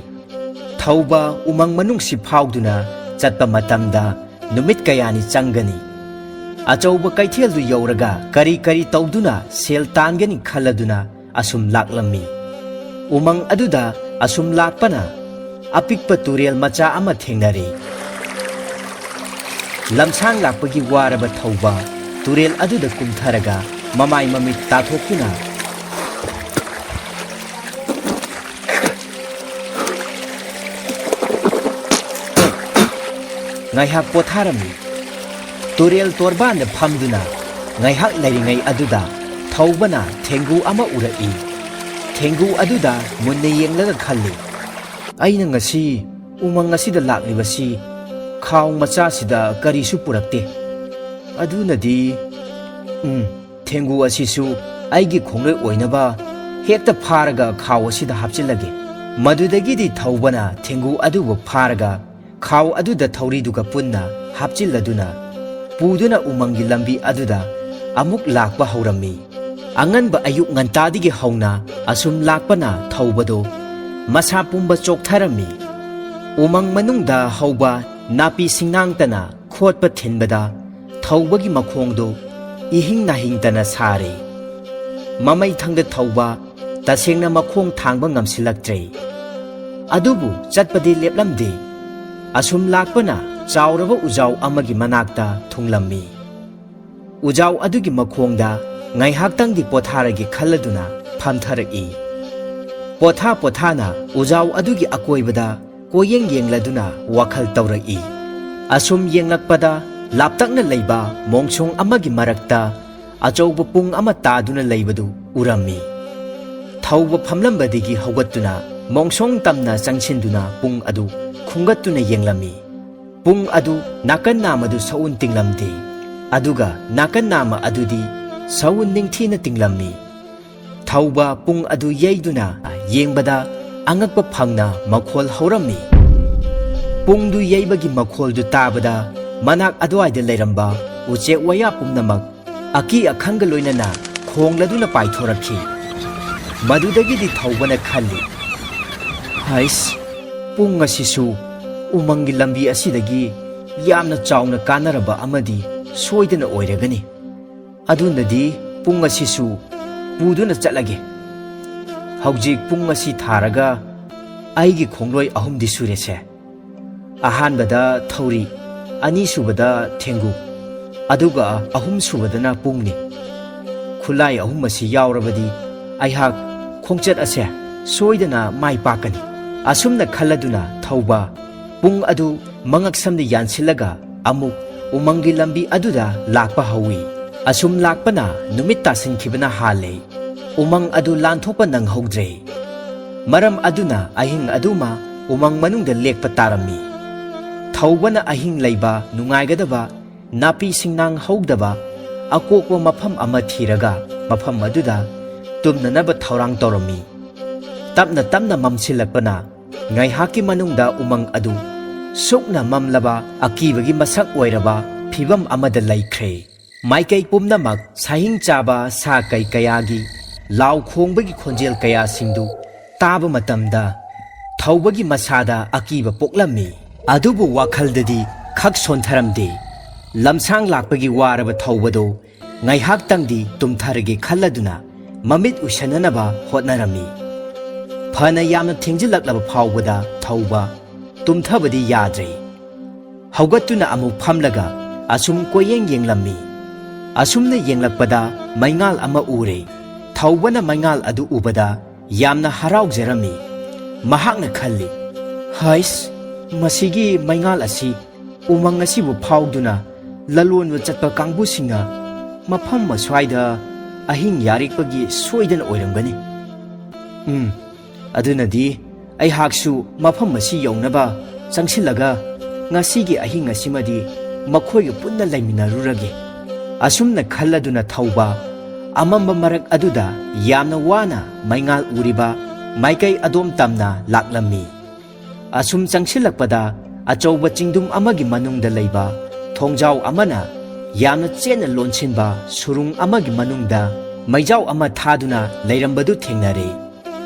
ꯊꯧꯕ ꯎꯃꯪ ꯃꯅꯨꯡꯁꯤ ꯐꯥꯎꯗꯨꯅ ꯆꯠꯄ ꯃꯇꯝꯗ ꯅꯨꯃꯤꯠ ꯀꯌꯥꯅꯤ ꯆꯪꯒꯅꯤ꯫ ꯑꯆꯧꯕ ꯀꯩꯊꯦꯜꯗꯨ ꯌꯧꯔꯒ ꯀꯔꯤ ꯀꯔꯤ ꯇꯧꯗꯨꯅ ꯁꯦꯜ ꯇꯥꯟꯒꯅꯤ ꯈꯜꯂꯗꯨꯅ ꯑꯁꯨꯝ ꯂꯥꯛꯂꯝꯃꯤ꯫ ꯎꯃꯪ ꯑꯗꯨꯗ ꯑꯁꯨꯝ ꯂꯥꯛꯄꯅ ꯑꯄꯤꯛꯄ ꯇꯨꯔꯦꯜ ꯃꯆꯥ ꯑꯃ ꯊꯦꯡꯅꯔꯦ꯫ ꯂꯝꯁꯥꯡ ꯂꯥꯛꯄꯒꯤ ꯋꯥꯔꯕ ꯊꯧꯕ ꯇꯨꯔꯦꯜ ꯑꯗꯨꯗ ꯀꯨꯝꯊꯔꯒ ꯃꯃꯥꯏ ꯃꯃꯤꯠ ꯇꯥꯊꯣꯛꯇꯨꯅ ꯉꯥꯏꯍꯥꯛ ꯄꯣꯊꯥꯔꯝꯃꯤ꯫ ꯇꯨꯔꯦꯜ ꯇꯣꯔꯕꯥꯟꯗ ꯐꯝꯗꯨꯅ ꯉꯥꯏꯍꯥꯛ ꯂꯩꯔꯤꯉꯩ ꯑꯗꯨꯗ ꯊꯧꯕꯅ ꯊꯦꯡꯒꯨ ꯑꯃ ꯎꯔꯛꯏ꯫ ꯊꯦꯡꯒꯨ ꯑꯗꯨꯗ ꯃꯨꯟꯅ ꯌꯦꯡꯂꯒ ꯈꯜꯂꯤ, "ꯑꯩꯅ ꯉꯁꯤ ꯎꯃꯪ ꯑꯁꯤꯗ ꯂꯥꯛꯂꯤꯕꯁꯤ ꯈꯥꯎ ꯃꯆꯥꯁꯤꯗ ꯀꯔꯤꯁꯨ ꯄꯨꯔꯛꯇꯦ꯫ ꯑꯗꯨꯅꯗꯤ, ꯎꯝ, ꯊꯦꯡꯒꯨ ꯑꯁꯤꯁꯨ ꯑꯩꯒꯤ ꯈꯣꯡꯂꯣꯏ ꯑꯣꯏꯅꯕ ꯍꯦꯛꯇ ꯐꯥꯔꯒ ꯈꯥꯎ ꯑꯁꯤꯗ ꯍꯥꯞꯆꯤꯜꯂꯒꯦ꯫" ꯃꯗꯨꯗꯒꯤꯗꯤ ꯊꯧꯕꯅ ꯊꯦꯡꯒꯨ ꯑꯗꯨꯕꯨ ꯐꯥꯔꯒ ꯈꯥꯎ ꯑꯗꯨꯗ ꯊꯧꯔꯤꯗꯨꯒ ꯄꯨꯟꯅ ꯍꯥꯞꯆꯤꯜꯂꯗꯨꯅ ꯄꯨꯗꯨꯅ ꯎꯃꯪꯒꯤ ꯂꯝꯕꯤ ꯑꯗꯨꯗ ꯑꯃꯨꯛ ꯂꯥꯛꯄ ꯍꯧꯔꯝꯃꯤ꯫ ꯑꯉꯟꯕ ꯑꯌꯨꯛ ꯉꯟꯇꯥꯗꯒꯤ ꯍꯧꯅ ꯑꯁꯨꯝ ꯂꯥꯛꯄꯅ ꯊꯧꯕꯗꯨ ꯃꯁꯥ ꯄꯨꯝꯕ ꯆꯣꯛꯊꯔꯝꯃꯤ꯫ ꯎꯃꯪ ꯃꯅꯨꯡꯗ ꯍꯧꯕ ꯅꯥꯄꯤ ꯁꯤꯡꯅꯥꯡꯇꯅ ꯈꯣꯠꯄ ꯊꯤꯟꯕꯗ ꯊꯧꯕꯒꯤ ꯃꯈꯣꯡꯗꯨ ꯏꯍꯤꯡ ꯅꯥꯍꯤꯡꯇꯅ ꯁꯥꯔꯦ꯫ ꯃꯃꯩꯊꯪꯗ ꯊꯧꯕ ꯇꯁꯦꯡꯅ ꯃꯈꯣꯡ ꯊꯥꯡꯕ ꯉꯝꯁꯤꯜꯂꯛꯇ꯭ꯔꯦ꯫ ꯑꯗꯨꯕꯨ ꯆꯠꯄꯗꯤ ꯂꯦꯞꯂꯝꯗꯦ꯫ ꯑꯁꯨꯝ ꯂꯥꯛꯄꯅ ꯆꯥꯎꯔꯕ ꯎꯖꯥꯎ ꯑꯃꯒꯤ ꯃꯅꯥꯛꯇ ꯊꯨꯡꯂꯝꯃꯤ꯫ ꯎꯖꯥꯎ ꯑꯗꯨꯒꯤ ꯃꯈꯣꯡꯗ ꯉꯥꯏꯍꯥꯛꯇꯪꯗꯤ ꯄꯣꯊꯥꯔꯒꯦ ꯈꯜꯂꯗꯨꯅ ꯐꯝꯊꯔꯛꯏ꯫ ꯄꯣꯊꯥ ꯄꯣꯊꯥꯅ ꯎꯖꯥꯎ ꯑꯗꯨꯒꯤ ꯑꯀꯣꯏꯕꯗ ꯀꯣꯌꯦꯡ ꯌꯦꯡꯂꯗꯨꯅ ꯋꯥꯈꯜ ꯇꯧꯔꯛꯏ꯫ ꯑꯁꯨꯝ ꯌꯦꯡꯂꯛꯄꯗ ꯂꯥꯞꯇꯛꯅ ꯂꯩꯕ ꯃꯣꯡꯁꯣꯡ ꯑꯃꯒꯤ ꯃꯔꯛꯇ ꯑꯆꯧꯕ ꯄꯨꯡ ꯑꯃ ꯇꯥꯗꯨꯅ ꯂꯩꯕꯗꯨ ꯎꯔꯝꯃꯤ꯫ ꯊꯧꯕ ꯐꯝꯂꯝꯕꯗꯒꯤ ꯍꯧꯒꯠꯇꯨꯅ ꯃꯣꯡꯁꯣꯡ ꯇꯝꯅ ꯆꯪꯁꯤꯟꯗꯨꯅ ꯄꯨꯡ ꯑꯗꯨ ꯈꯨꯝꯒꯠꯇꯨꯅ ꯌꯦꯡꯂꯝꯃꯤ꯫ ꯄꯨꯡ ꯑꯗꯨ ꯅꯥꯀꯟ ꯅꯥꯝꯃꯗꯨ ꯁꯛꯎꯟ ꯇꯤꯡꯂꯝꯗꯦ꯫ ꯑꯗꯨꯒ ꯅꯥꯀꯟ ꯅꯥꯝꯃ ꯑꯗꯨꯗꯤ ꯁꯎꯟ ꯅꯤꯡꯊꯤꯅ ꯇꯤꯡꯂꯝꯃꯤ꯫ ꯊꯧꯕ ꯄꯨꯡ ꯑꯗꯨ ꯌꯩꯗꯨꯅ ꯌꯦꯡꯕꯗ ꯑꯉꯛꯄ ꯐꯪꯅ ꯃꯈꯣꯜ ꯍꯧꯔꯝꯃꯤ꯫ ꯄꯨꯡꯗꯨ ꯌꯩꯕꯒꯤ ꯃꯈꯣꯜꯗꯨ ꯇꯥꯕꯗ ꯃꯅꯥꯛ ꯑꯗꯨꯋꯥꯏꯗ ꯂꯩꯔꯝꯕ ꯎꯆꯦꯛ ꯋꯥꯌꯥ ꯄꯨꯝꯅꯃꯛ ꯑꯀꯤ ꯑꯈꯪꯒ ꯂꯣꯏꯅꯅ ꯈꯣꯡꯂꯗꯨꯅ ꯄꯥꯏꯊꯣꯔꯛꯈꯤ꯫ ꯃꯗꯨꯗꯒꯤꯗꯤ ꯊꯧꯕꯅ ꯈꯜꯂꯤ, "ꯍꯩꯁ, ꯄꯨꯡ ꯑꯁꯤꯁꯨ ꯎꯃꯪꯒꯤ ꯂꯝꯕꯤ ꯑꯁꯤꯗꯒꯤ ꯌꯥꯝꯅ ꯆꯥꯎꯅ ꯀꯥꯟꯅꯔꯕ ꯑꯃꯗꯤ ꯁꯣꯏꯗꯅ ꯑꯣꯏꯔꯒꯅꯤ꯫ ꯑꯗꯨꯅꯗꯤ ꯄꯨꯡ ꯑꯁꯤꯁꯨ ꯄꯨꯗꯨꯅ ꯆꯠꯂꯒꯦ꯫ ꯍꯧꯖꯤꯛ ꯄꯨꯡ ꯑꯁꯤ ꯊꯥꯔꯒ ꯑꯩꯒꯤ ꯈꯣꯡꯂꯣꯏ ꯑꯍꯨꯝꯗꯤ ꯁꯨꯔꯦꯁꯦ꯫ ꯑꯍꯥꯟꯕꯗ ꯊꯧꯔꯤ, ꯑꯅꯤꯁꯨꯕꯗ ꯊꯦꯡꯒꯨ, ꯑꯗꯨꯒ ꯑꯍꯨꯝꯁꯨꯕꯗꯅ ꯄꯨꯡꯅꯤ꯫ ꯈꯨꯠꯂꯥꯏ ꯑꯍꯨꯝ ꯑꯁꯤ ꯌꯥꯎꯔꯕꯗꯤ ꯑꯩꯍꯥꯛ ꯈꯣꯡꯆꯠ ꯑꯁꯦ ꯁꯣꯏꯗꯅ ꯃꯥꯏ ꯄꯥꯛꯀꯅꯤ꯫" ꯑꯁꯨꯝꯅ ꯈꯜꯂꯗꯨꯅ ꯊꯧꯕ ꯄꯨꯡ ꯑꯗꯨ ꯃꯉꯛꯁꯝꯗ ꯌꯥꯟꯁꯤꯜꯂꯒ ꯑꯃꯨꯛ ꯎꯃꯪꯒꯤ ꯂꯝꯕꯤ ꯑꯗꯨꯗ ꯂꯥꯛꯄ ꯍꯧꯏ꯫ ꯑꯁꯨꯝ ꯂꯥꯛꯄꯅ ꯅꯨꯃꯤꯠ ꯇꯥꯁꯤꯟꯈꯤꯕꯅ ꯍꯥꯜꯂꯦ꯫ ꯎꯃꯪ ꯑꯗꯨ ꯂꯥꯟꯊꯣꯛꯄ ꯅꯪꯍꯧꯗ꯭ꯔꯦ꯫ ꯃꯔꯝ ꯑꯗꯨꯅ ꯑꯍꯤꯡ ꯑꯗꯨꯃ ꯎꯃꯪ ꯃꯅꯨꯡꯗ ꯂꯦꯛꯄ ꯇꯥꯔꯝꯃꯤ꯫ ꯊꯧꯕꯅ ꯑꯍꯤꯡ ꯂꯩꯕ ꯅꯨꯡꯉꯥꯏꯒꯗꯕ ꯅꯥꯄꯤ ꯁꯤꯡꯅꯥꯡ ꯍꯧꯗꯕ ꯑꯀꯣꯛꯄ ꯃꯐꯝ ꯑꯃ ꯊꯤꯔꯒ ꯃꯐꯝ ꯑꯗꯨꯗ ꯇꯨꯝꯅꯅꯕ ꯊꯧꯔꯥꯡ ꯇꯧꯔꯝꯃꯤ꯫ ꯇꯞꯅ ꯇꯞꯅ ꯃꯝꯁꯤꯜꯂꯛꯄꯅ ꯉꯥꯏꯍꯥꯛꯀꯤ ꯃꯅꯨꯡꯗ ꯎꯃꯪ ꯑꯗꯨ ꯁꯨꯛꯅ ꯃꯝꯂꯕ ꯑꯀꯤꯕꯒꯤ ꯃꯁꯛ ꯑꯣꯏꯔꯕ ꯐꯤꯚꯝ ꯑꯃꯗ ꯂꯩꯈ꯭ꯔꯦ꯫ ꯃꯥꯏꯀꯩ ꯄꯨꯝꯅꯃꯛ ꯁꯥꯍꯤꯡ ꯆꯥꯕ ꯁꯥ ꯀꯩ ꯀꯌꯥꯒꯤ ꯂꯥꯎ ꯈꯣꯡꯕꯒꯤ ꯈꯣꯟꯖꯦꯜ ꯀꯌꯥꯁꯤꯡꯗꯨ ꯇꯥꯕ ꯃꯇꯝꯗ ꯊꯧꯕꯒꯤ ꯃꯁꯥꯗ ꯑꯀꯤꯕ ꯄꯣꯛꯂꯝꯃꯤ꯫ ꯑꯗꯨꯕꯨ ꯋꯥꯈꯜꯗꯗꯤ ꯈꯛ ꯁꯣꯟꯊꯔꯝꯗꯦ꯫ ꯂꯝꯁꯥꯡ ꯂꯥꯛꯄꯒꯤ ꯋꯥꯔꯕ ꯊꯧꯕꯗꯨ ꯉꯥꯏꯍꯥꯛꯇꯪꯗꯤ ꯇꯨꯝꯊꯔꯒꯦ ꯈꯜꯂꯗꯨꯅ ꯃꯃꯤꯠ ꯎꯏꯁꯟꯅꯅꯕ ꯍꯣꯠꯅꯔꯝꯃꯤ꯫ ꯐꯅ ꯌꯥꯝꯅ ꯊꯦꯡꯖꯤꯜꯂꯛꯂꯕ ꯐꯥꯎꯕꯗ ꯊꯧꯕ ꯇꯨꯝꯊꯕꯗꯤ ꯌꯥꯗ꯭ꯔꯦ꯫ ꯍꯧꯒꯠꯇꯨꯅ ꯑꯃꯨꯛ ꯐꯝꯂꯒ ꯑꯁꯨꯝ ꯀꯣꯏꯌꯦꯡ ꯌꯦꯡꯂꯝꯃꯤ꯫ ꯑꯁꯨꯝꯅ ꯌꯦꯡꯂꯛꯄꯗ ꯃꯩꯉꯥꯜ ꯑꯃ ꯎꯔꯦ꯫ ꯊꯧꯕꯅ ꯃꯩꯉꯥꯜ ꯑꯗꯨ ꯎꯕꯗ ꯌꯥꯝꯅ ꯍꯔꯥꯎꯖꯔꯝꯃꯤ꯫ ꯃꯍꯥꯛꯅ ꯈꯜꯂꯤ, "ꯍꯩꯁ, ꯃꯁꯤꯒꯤ ꯃꯩꯉꯥꯜ ꯑꯁꯤ ꯎꯃꯪ ꯑꯁꯤꯕꯨ ꯐꯥꯎꯗꯨꯅ ꯂꯂꯣꯟꯕ ꯆꯠꯄ ꯀꯥꯡꯕꯨꯁꯤꯡꯅ ꯃꯐꯝ ꯑꯁ꯭ꯋꯥꯏꯗ ꯑꯍꯤꯡ ꯌꯥꯔꯦꯛꯄꯒꯤ ꯁꯣꯏꯗꯅ ꯑꯣꯏꯔꯝꯒꯅꯤ꯫ ꯎꯝ, ꯑꯗꯨꯅꯗꯤ ꯑꯩꯍꯥꯛꯁꯨ ꯃꯐꯝ ꯑꯁꯤ ꯌꯧꯅꯕ ꯆꯪꯁꯤꯜꯂꯒ ꯉꯁꯤꯒꯤ ꯑꯍꯤꯡ ꯑꯁꯤꯃꯗꯤ ꯃꯈꯣꯏꯒ ꯄꯨꯟꯅ ꯂꯩꯃꯤꯟꯅꯔꯨꯔꯒꯦ꯫ ꯑꯁꯨꯝꯅ ꯈꯜꯂꯗꯨꯅ ꯊꯧꯕ ꯑꯃꯝꯕ ꯃꯔꯛ ꯑꯗꯨꯗ ꯌꯥꯝꯅ ꯋꯥꯅ ꯃꯩꯉꯥꯜ ꯎꯔꯤꯕ ꯃꯥꯏꯀꯩ ꯑꯗꯣꯝ ꯇꯝꯅ ꯂꯥꯛꯂꯝꯃꯤ꯫ ꯑꯁꯨꯝ ꯆꯪꯁꯤꯜꯂꯛꯄꯗ ꯑꯆꯧꯕ ꯆꯤꯡꯗꯨꯝ ꯑꯃꯒꯤ ꯃꯅꯨꯡꯗ ꯂꯩꯕ ꯊꯣꯡꯖꯥꯎ ꯑꯃꯅ ꯌꯥꯝꯅ ꯆꯦꯠꯅ ꯂꯣꯟꯁꯤꯟꯕ ꯁꯨꯔꯨꯡ ꯑꯃꯒꯤ ꯃꯅꯨꯡꯗ ꯃꯩꯖꯥꯎ ꯑꯃ ꯊꯥꯗꯨꯅ ꯂꯩꯔꯝꯕꯗꯨ ꯊꯦꯡꯅꯔꯦ꯫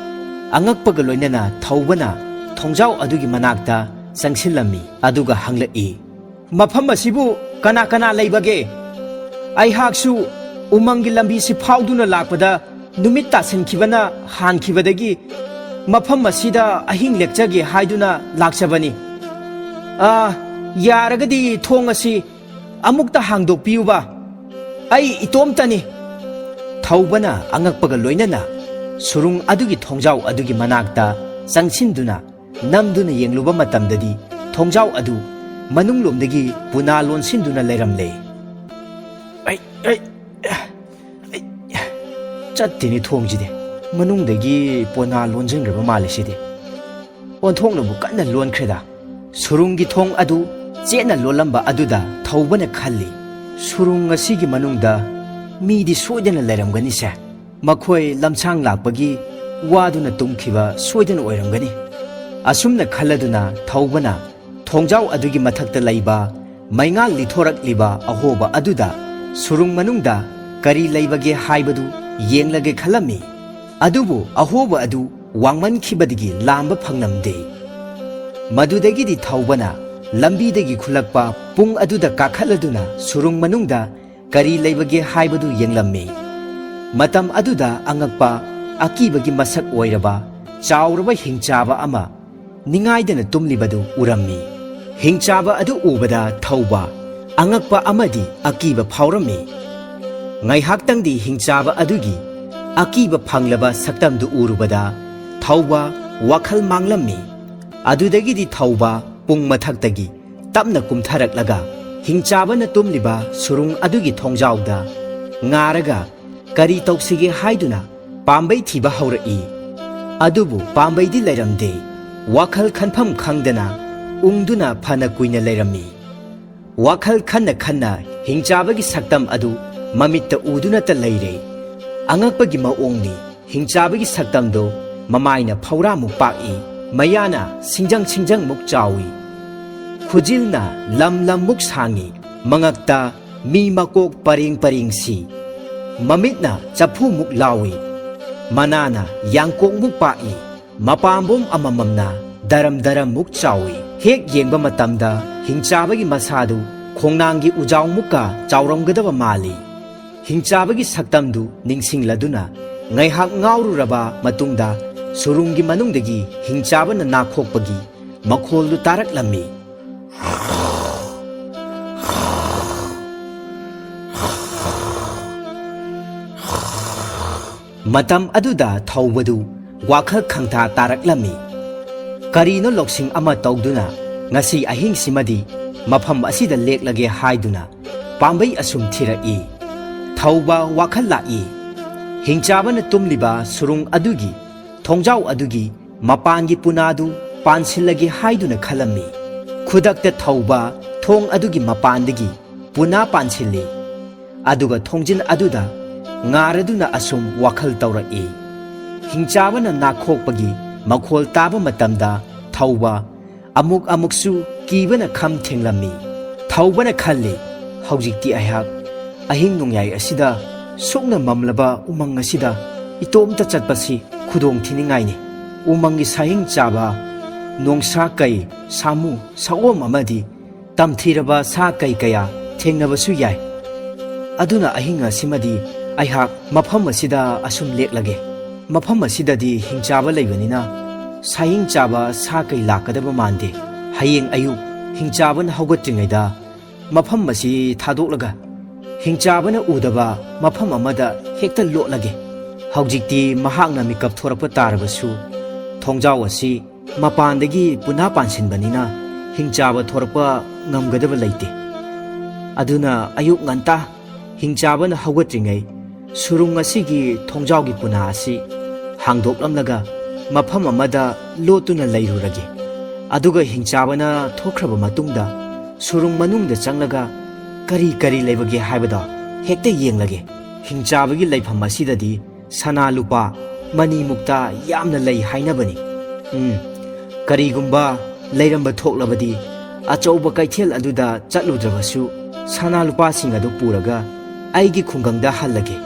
ꯑꯉꯛꯄꯒ ꯂꯣꯏꯅꯅ ꯊꯧꯕꯅ ꯊꯣꯡꯖꯥꯎ ꯑꯗꯨꯒꯤ ꯃꯅꯥꯛꯇ ꯆꯪꯁꯤꯜꯂꯝꯃꯤ, ꯑꯗꯨꯒ ꯍꯪꯂꯛꯏ, "ꯃꯐꯝ ꯑꯁꯤꯕꯨ ꯀꯅꯥ ꯀꯅꯥ ꯂꯩꯕꯒꯦ? ꯑꯩꯍꯥꯛꯁꯨ ꯎꯃꯪꯒꯤ ꯂꯝꯕꯤꯁꯤ ꯐꯥꯎꯗꯨꯅ ꯂꯥꯛꯄꯗ ꯅꯨꯃꯤꯠ ꯇꯥꯁꯤꯟꯈꯤꯕꯅ ꯍꯥꯟꯈꯤꯕꯗꯒꯤ ꯃꯐꯝ ꯑꯁꯤꯗ ꯑꯍꯤꯡ ꯂꯦꯛꯆꯒꯦ ꯍꯥꯏꯗꯨꯅ ꯂꯥꯛꯆꯕꯅꯤ꯫ ꯑꯥ, ꯌꯥꯔꯒꯗꯤ ꯊꯣꯡ ꯑꯁꯤ ꯑꯃꯨꯛꯇ ꯍꯥꯡꯗꯣꯛꯄꯤꯌꯨꯕ꯫ ꯑꯩ ꯏꯇꯣꯝꯇꯅꯤ꯫" ꯊꯧꯕꯅ ꯑꯉꯛꯄꯒ ꯂꯣꯏꯅꯅ ꯁꯨꯔꯨꯡ ꯑꯗꯨꯒꯤ ꯊꯣꯡꯖꯥꯎ ꯑꯗꯨꯒꯤ ꯃꯅꯥꯛꯇ ꯆꯪꯁꯤꯟꯗꯨꯅ ꯅꯝꯗꯨꯅ ꯌꯦꯡꯂꯨꯕ ꯃꯇꯝꯗꯗꯤ, ꯊꯣꯡꯖꯥꯎ ꯑꯗꯨ ꯃꯅꯨꯡꯂꯣꯝꯗꯒꯤ ꯄꯨꯅꯥ ꯂꯣꯟꯁꯤꯟꯗꯨꯅ ꯂꯩꯔꯝꯂꯦ꯫ "ꯑꯩ, ꯑꯩ, ꯑꯩ, ꯆꯠꯇꯦꯅꯦ ꯊꯣꯡꯁꯤꯗꯤ꯫ ꯃꯅꯨꯡꯗꯒꯤ ꯄꯣꯅꯥ ꯂꯣꯟꯁꯤꯟꯈ꯭ꯔꯕ ꯃꯥꯜꯂꯦ ꯁꯤꯗꯤ꯫" ꯑꯣꯟꯊꯣꯛꯅꯕꯨ ꯀꯟꯅ ꯂꯣꯟꯈ꯭ꯔꯦꯗ꯫ ꯁꯨꯔꯨꯡꯒꯤ ꯊꯣꯡ ꯑꯗꯨ ꯆꯦꯠꯅ ꯂꯣꯜꯂꯝꯕ ꯑꯗꯨꯗ ꯊꯧꯕꯅ ꯈꯜꯂꯤ, "ꯁꯨꯔꯨꯡ ꯑꯁꯤꯒꯤ ꯃꯅꯨꯡꯗ ꯃꯤꯗꯤ ꯁꯣꯏꯗꯅ ꯂꯩꯔꯝꯒꯅꯤꯁꯦ꯫ ꯃꯈꯣꯏ ꯂꯝꯁꯥꯡ ꯂꯥꯛꯄꯒꯤ ꯋꯥꯗꯨꯅ ꯇꯨꯝꯈꯤꯕ ꯁꯣꯏꯗꯅ ꯑꯣꯏꯔꯝꯒꯅꯤ꯫" ꯑꯁꯨꯝꯅ ꯈꯜꯂꯗꯨꯅ ꯊꯧꯕꯅ ꯊꯣꯡꯖꯥꯎ ꯑꯗꯨꯒꯤ ꯃꯊꯛꯇ ꯂꯩꯕ ꯃꯩꯉꯥꯜ ꯂꯤꯊꯣꯔꯛꯂꯤꯕ ꯑꯍꯣꯕ ꯑꯗꯨꯗ ꯁꯨꯔꯨꯡ ꯃꯅꯨꯡꯗ ꯀꯔꯤ ꯂꯩꯕꯒꯦ ꯍꯥꯏꯕꯗꯨ ꯌꯦꯡꯂꯒꯦ ꯈꯜꯂꯝꯃꯤ꯫ ꯑꯗꯨꯕꯨ ꯑꯍꯣꯕ ꯑꯗꯨ ꯋꯥꯡꯃꯟꯈꯤꯕꯗꯒꯤ ꯂꯥꯝꯕ ꯐꯪꯂꯝꯗꯦ꯫ ꯃꯗꯨꯗꯒꯤꯗꯤ ꯊꯧꯕꯅ ꯂꯝꯕꯤꯗꯒꯤ ꯈꯨꯜꯂꯛꯄ ꯄꯨꯡ ꯑꯗꯨꯗ ꯀꯥꯈꯠꯂꯗꯨꯅ ꯁꯨꯔꯨꯡ ꯃꯅꯨꯡꯗ ꯀꯔꯤ ꯂꯩꯕꯒꯦ ꯍꯥꯏꯕꯗꯨ ꯌꯦꯡꯂꯝꯃꯤ꯫ ꯃꯇꯝ ꯑꯗꯨꯗ ꯑꯉꯛꯄ, ꯑꯀꯤꯕꯒꯤ ꯃꯁꯛ ꯑꯣꯏꯔꯕ ꯆꯥꯎꯔꯕ ꯍꯤꯡꯆꯥꯕ ꯑꯃ ꯅꯤꯡꯉꯥꯏꯗꯅ ꯇꯨꯝꯂꯤꯕꯗꯨ ꯎꯔꯝꯃꯤ꯫ ꯍꯤꯡꯆꯥꯕ ꯑꯗꯨ ꯎꯕꯗ ꯊꯧꯕ ꯑꯉꯛꯄ ꯑꯃꯗꯤ ꯑꯀꯤꯕ ꯐꯥꯎꯔꯝꯃꯤ꯫ ꯉꯥꯏꯍꯥꯛꯇꯪꯗꯤ ꯍꯤꯡꯆꯥꯕ ꯑꯗꯨꯒꯤ ꯑꯀꯤꯕ ꯐꯪꯂꯕ ꯁꯛꯇꯝꯗꯨ ꯎꯔꯨꯕꯗ ꯊꯧꯕ ꯋꯥꯈꯜ ꯃꯥꯡꯂꯝꯃꯤ꯫ ꯑꯗꯨꯗꯒꯤꯗꯤ ꯊꯧꯕ ꯄꯨꯡ ꯃꯊꯛꯇꯒꯤ ꯇꯞꯅ ꯀꯨꯝꯊꯔꯛꯂꯒ ꯍꯤꯡꯆꯥꯕꯅ ꯇꯨꯝꯂꯤꯕ ꯁꯨꯔꯨꯡ ꯑꯗꯨꯒꯤ ꯊꯣꯡꯖꯥꯎꯗ ꯉꯥꯔꯒ ꯀꯔꯤ ꯇꯧꯁꯤꯒꯦ ꯍꯥꯏꯗꯨꯅ ꯄꯥꯝꯕꯩ ꯊꯤꯕ ꯍꯧꯔꯛꯏ꯫ ꯑꯗꯨꯕꯨ ꯄꯥꯝꯕꯩꯗꯤ ꯂꯩꯔꯝꯗꯦ꯫ ꯋꯥꯈꯜ ꯈꯟꯐꯝ ꯈꯪꯗꯅ ꯎꯪꯗꯨꯅ ꯐꯅ ꯀꯨꯏꯅ ꯂꯩꯔꯝꯃꯤ꯫ ꯋꯥꯈꯜ ꯈꯟꯅ ꯈꯟꯅ ꯍꯤꯡꯆꯥꯕꯒꯤ ꯁꯛꯇꯝ ꯑꯗꯨ ꯃꯃꯤꯠꯇ ꯎꯗꯨꯅꯇ ꯂꯩꯔꯦ꯫ ꯑꯉꯛꯄꯒꯤ ꯃꯑꯣꯡꯅꯤ꯫ ꯍꯤꯡꯆꯥꯕꯒꯤ ꯁꯛꯇꯝꯗꯨ ꯃꯃꯥꯏꯅ ꯐꯧꯔꯥꯃꯨꯛ ꯄꯥꯛꯏ, ꯃꯌꯥꯅ ꯁꯤꯡꯖꯪ ꯁꯤꯡꯖꯪꯃꯨꯛ ꯆꯥꯎꯏ, ꯈꯨꯖꯤꯜꯅ ꯂꯝ ꯂꯝꯃꯨꯛ ꯁꯥꯡꯏ, ꯃꯉꯛꯇ ꯃꯤ ꯃꯀꯣꯛ ꯄꯔꯦꯡ ꯄꯔꯦꯡ ꯁꯤ, ꯃꯃꯤꯠꯅ ꯆꯐꯨꯃꯨꯛ ꯂꯥꯎꯏ, ꯃꯅꯥꯅ ꯌꯥꯡꯀꯣꯛꯃꯨꯛ ꯄꯥꯛꯏ, ꯃꯄꯥꯝꯕꯣꯝ ꯑꯃꯃꯝꯅ ꯗꯔꯝ ꯗꯔꯝꯃꯨꯛ ꯆꯥꯎꯏ꯫ ꯍꯦꯛ ꯌꯦꯡꯕ ꯃꯇꯝꯗ ꯍꯤꯡꯆꯥꯕꯒꯤ ꯃꯁꯥꯗꯨ ꯈꯣꯡꯅꯥꯡꯒꯤ ꯎꯖꯥꯎꯃꯨꯛꯀ ꯆꯥꯎꯔꯝꯒꯗꯕ ꯃꯥꯜꯂꯤ꯫ ꯍꯤꯡꯆꯥꯕꯒꯤ ꯁꯛꯇꯝꯗꯨ ꯅꯤꯡꯁꯤꯡꯂꯗꯨꯅ ꯉꯥꯏꯍꯥꯛ ꯉꯥꯎꯔꯨꯔꯕ ꯃꯇꯨꯡꯗ ꯁꯨꯔꯨꯡꯒꯤ ꯃꯅꯨꯡꯗꯒꯤ ꯍꯤꯡꯆꯥꯕꯅ ꯅꯥꯈꯣꯛꯄꯒꯤ ꯃꯈꯣꯜꯗꯨ ꯇꯥꯔꯛꯂꯝꯃꯤ꯫ ꯃꯇꯝ ꯑꯗꯨꯗ ꯊꯧꯕꯗꯨ ꯋꯥꯈꯜ ꯈꯪꯇꯥ ꯇꯥꯔꯛꯂꯝꯃꯤ꯫ ꯀꯔꯤꯅꯣ ꯂꯧꯁꯤꯡ ꯑꯃ ꯇꯧꯗꯨꯅ ꯉꯁꯤ ꯑꯍꯤꯡꯁꯤꯃꯗꯤ ꯃꯐꯝ ꯑꯁꯤꯗ ꯂꯦꯛꯂꯒꯦ ꯍꯥꯏꯗꯨꯅ ꯄꯥꯝꯕꯩ ꯑꯁꯨꯝ ꯊꯤꯔꯛꯏ꯫ ꯊꯧꯕ ꯋꯥꯈꯜ ꯂꯥꯛꯏ꯫ ꯍꯤꯡꯆꯥꯕꯅ ꯇꯨꯝꯂꯤꯕ ꯁꯨꯔꯨꯡ ꯑꯗꯨꯒꯤ ꯊꯣꯡꯖꯥꯎ ꯑꯗꯨꯒꯤ ꯃꯄꯥꯟꯒꯤ ꯄꯨꯅꯥꯗꯨ ꯄꯥꯟꯁꯤꯜꯂꯒꯦ ꯍꯥꯏꯗꯨꯅ ꯈꯜꯂꯝꯃꯤ꯫ ꯈꯨꯗꯛꯇ ꯊꯧꯕ ꯊꯣꯡ ꯑꯗꯨꯒꯤ ꯃꯄꯥꯟꯗꯒꯤ ꯄꯨꯅꯥ ꯄꯥꯟꯁꯤꯜꯂꯤ꯫ ꯑꯗꯨꯒ ꯊꯣꯡꯖꯤꯟ ꯑꯗꯨꯗ ꯉꯥꯔꯗꯨꯅ ꯑꯁꯨꯝ ꯋꯥꯈꯜ ꯇꯧꯔꯛꯏ꯫ ꯍꯤꯡꯆꯥꯕꯅ ꯅꯥꯈꯣꯛꯄꯒꯤ ꯃꯈꯣꯜ ꯇꯥꯕ ꯃꯇꯝꯗ ꯊꯧꯕ ꯑꯃꯨꯛ ꯑꯃꯨꯛꯁꯨ ꯀꯤꯕꯅ ꯈꯝ ꯊꯦꯡꯂꯝꯃꯤ꯫ ꯊꯧꯕꯅ ꯈꯜꯂꯤ, "ꯍꯧꯖꯤꯛꯇꯤ ꯑꯩꯍꯥꯛ ꯑꯍꯤꯡ ꯅꯣꯡꯌꯥꯏ ꯑꯁꯤꯗ ꯁꯨꯛꯅ ꯃꯝꯂꯕ ꯎꯃꯪ ꯑꯁꯤꯗ ꯏꯇꯣꯝꯇ ꯆꯠꯄꯁꯤ ꯈꯨꯗꯣꯡ ꯊꯤꯅꯤꯡꯉꯥꯏꯅꯤ꯫ ꯎꯃꯪꯒꯤ ꯁꯥꯍꯤꯡ ꯆꯥꯕ ꯅꯣꯡꯁꯥ ꯀꯩ, ꯁꯥꯃꯨ, ꯁꯑꯣꯝ ꯑꯃꯗꯤ ꯇꯝꯊꯤꯔꯕ ꯁꯥ ꯀꯩ ꯀꯌꯥ ꯊꯦꯡꯅꯕꯁꯨ ꯌꯥꯏ꯫ ꯑꯗꯨꯅ ꯑꯍꯤꯡ ꯑꯁꯤꯃꯗꯤ ꯑꯩꯍꯥꯛ ꯃꯐꯝ ꯑꯁꯤꯗ ꯑꯁꯨꯝ ꯂꯦꯛꯂꯒꯦ꯫ ꯃꯐꯝ ꯑꯁꯤꯗꯗꯤ ꯍꯤꯡꯆꯥꯕ ꯂꯩꯕꯅꯤꯅ ꯁꯥꯍꯤꯡ ꯆꯥꯕ ꯁꯥ ꯀꯩ ꯂꯥꯛꯀꯗꯕ ꯃꯥꯟꯗꯦ꯫ ꯍꯌꯦꯡ ꯑꯌꯨꯛ ꯍꯤꯡꯆꯥꯕꯅ ꯍꯧꯒꯠꯇ꯭ꯔꯤꯉꯩꯗ ꯃꯐꯝ ꯑꯁꯤ ꯊꯥꯗꯣꯛꯂꯒ ꯍꯤꯡꯆꯥꯕꯅ ꯎꯗꯕ ꯃꯐꯝ ꯑꯃꯗ ꯍꯦꯛꯇ ꯂꯣꯠꯂꯒꯦ꯫ ꯍꯧꯖꯤꯛꯇꯤ ꯃꯍꯥꯛꯅ ꯃꯤꯀꯞ ꯊꯣꯔꯛꯄ ꯇꯥꯔꯕꯁꯨ ꯊꯣꯡꯖꯥꯎ ꯑꯁꯤ ꯃꯄꯥꯟꯗꯒꯤ ꯄꯨꯅꯥ ꯄꯥꯟꯁꯤꯟꯕꯅꯤꯅ ꯍꯤꯡꯆꯥꯕ ꯊꯣꯔꯛꯄ ꯉꯝꯒꯗꯕ ꯂꯩꯇꯦ꯫ ꯑꯗꯨꯅ ꯑꯌꯨꯛ ꯉꯟꯇꯥ ꯍꯤꯡꯆꯥꯕꯅ ꯍꯧꯒꯠꯇ꯭ꯔꯤꯉꯩ ꯁꯨꯔꯨꯡ ꯑꯁꯤꯒꯤ ꯊꯣꯡꯖꯥꯎꯒꯤ ꯄꯨꯅꯥ ꯑꯁꯤ ꯍꯥꯡꯗꯣꯛꯂꯝꯂꯒ ꯃꯐꯝ ꯑꯃꯗ ꯂꯣꯠꯇꯨꯅ ꯂꯩꯔꯨꯔꯒꯦ꯫ ꯑꯗꯨꯒ ꯍꯤꯡꯆꯥꯕꯅ ꯊꯣꯛꯈ꯭ꯔꯕ ꯃꯇꯨꯡꯗ ꯁꯨꯔꯨꯡ ꯃꯅꯨꯡꯗ ꯆꯪꯂꯒ ꯀꯔꯤ ꯀꯔꯤ ꯂꯩꯕꯒꯦ ꯍꯥꯏꯕꯗꯣ ꯍꯦꯛꯇ ꯌꯦꯡꯂꯒꯦ꯫ ꯍꯤꯡꯆꯥꯕꯒꯤ ꯂꯩꯐꯝ ꯑꯁꯤꯗꯗꯤ ꯁꯅꯥ ꯂꯨꯄꯥ ꯃꯅꯤ ꯃꯨꯛꯇ ꯌꯥꯝꯅ ꯂꯩ ꯍꯥꯏꯅꯕꯅꯤ꯫ ꯎꯝ, ꯀꯔꯤꯒꯨꯝꯕ ꯂꯩꯔꯝꯕ ꯊꯣꯛꯂꯕꯗꯤ ꯑꯆꯧꯕ ꯀꯩꯊꯦꯜ ꯑꯗꯨꯗ ꯆꯠꯂꯨꯗ꯭ꯔꯕꯁꯨ ꯁꯅꯥ ꯂꯨꯄꯥꯁꯤꯡ ꯑꯗꯨ ꯄꯨꯔꯒ ꯑꯩꯒꯤ ꯈꯨꯡꯒꯪꯗ ꯍꯜꯂꯒꯦ꯫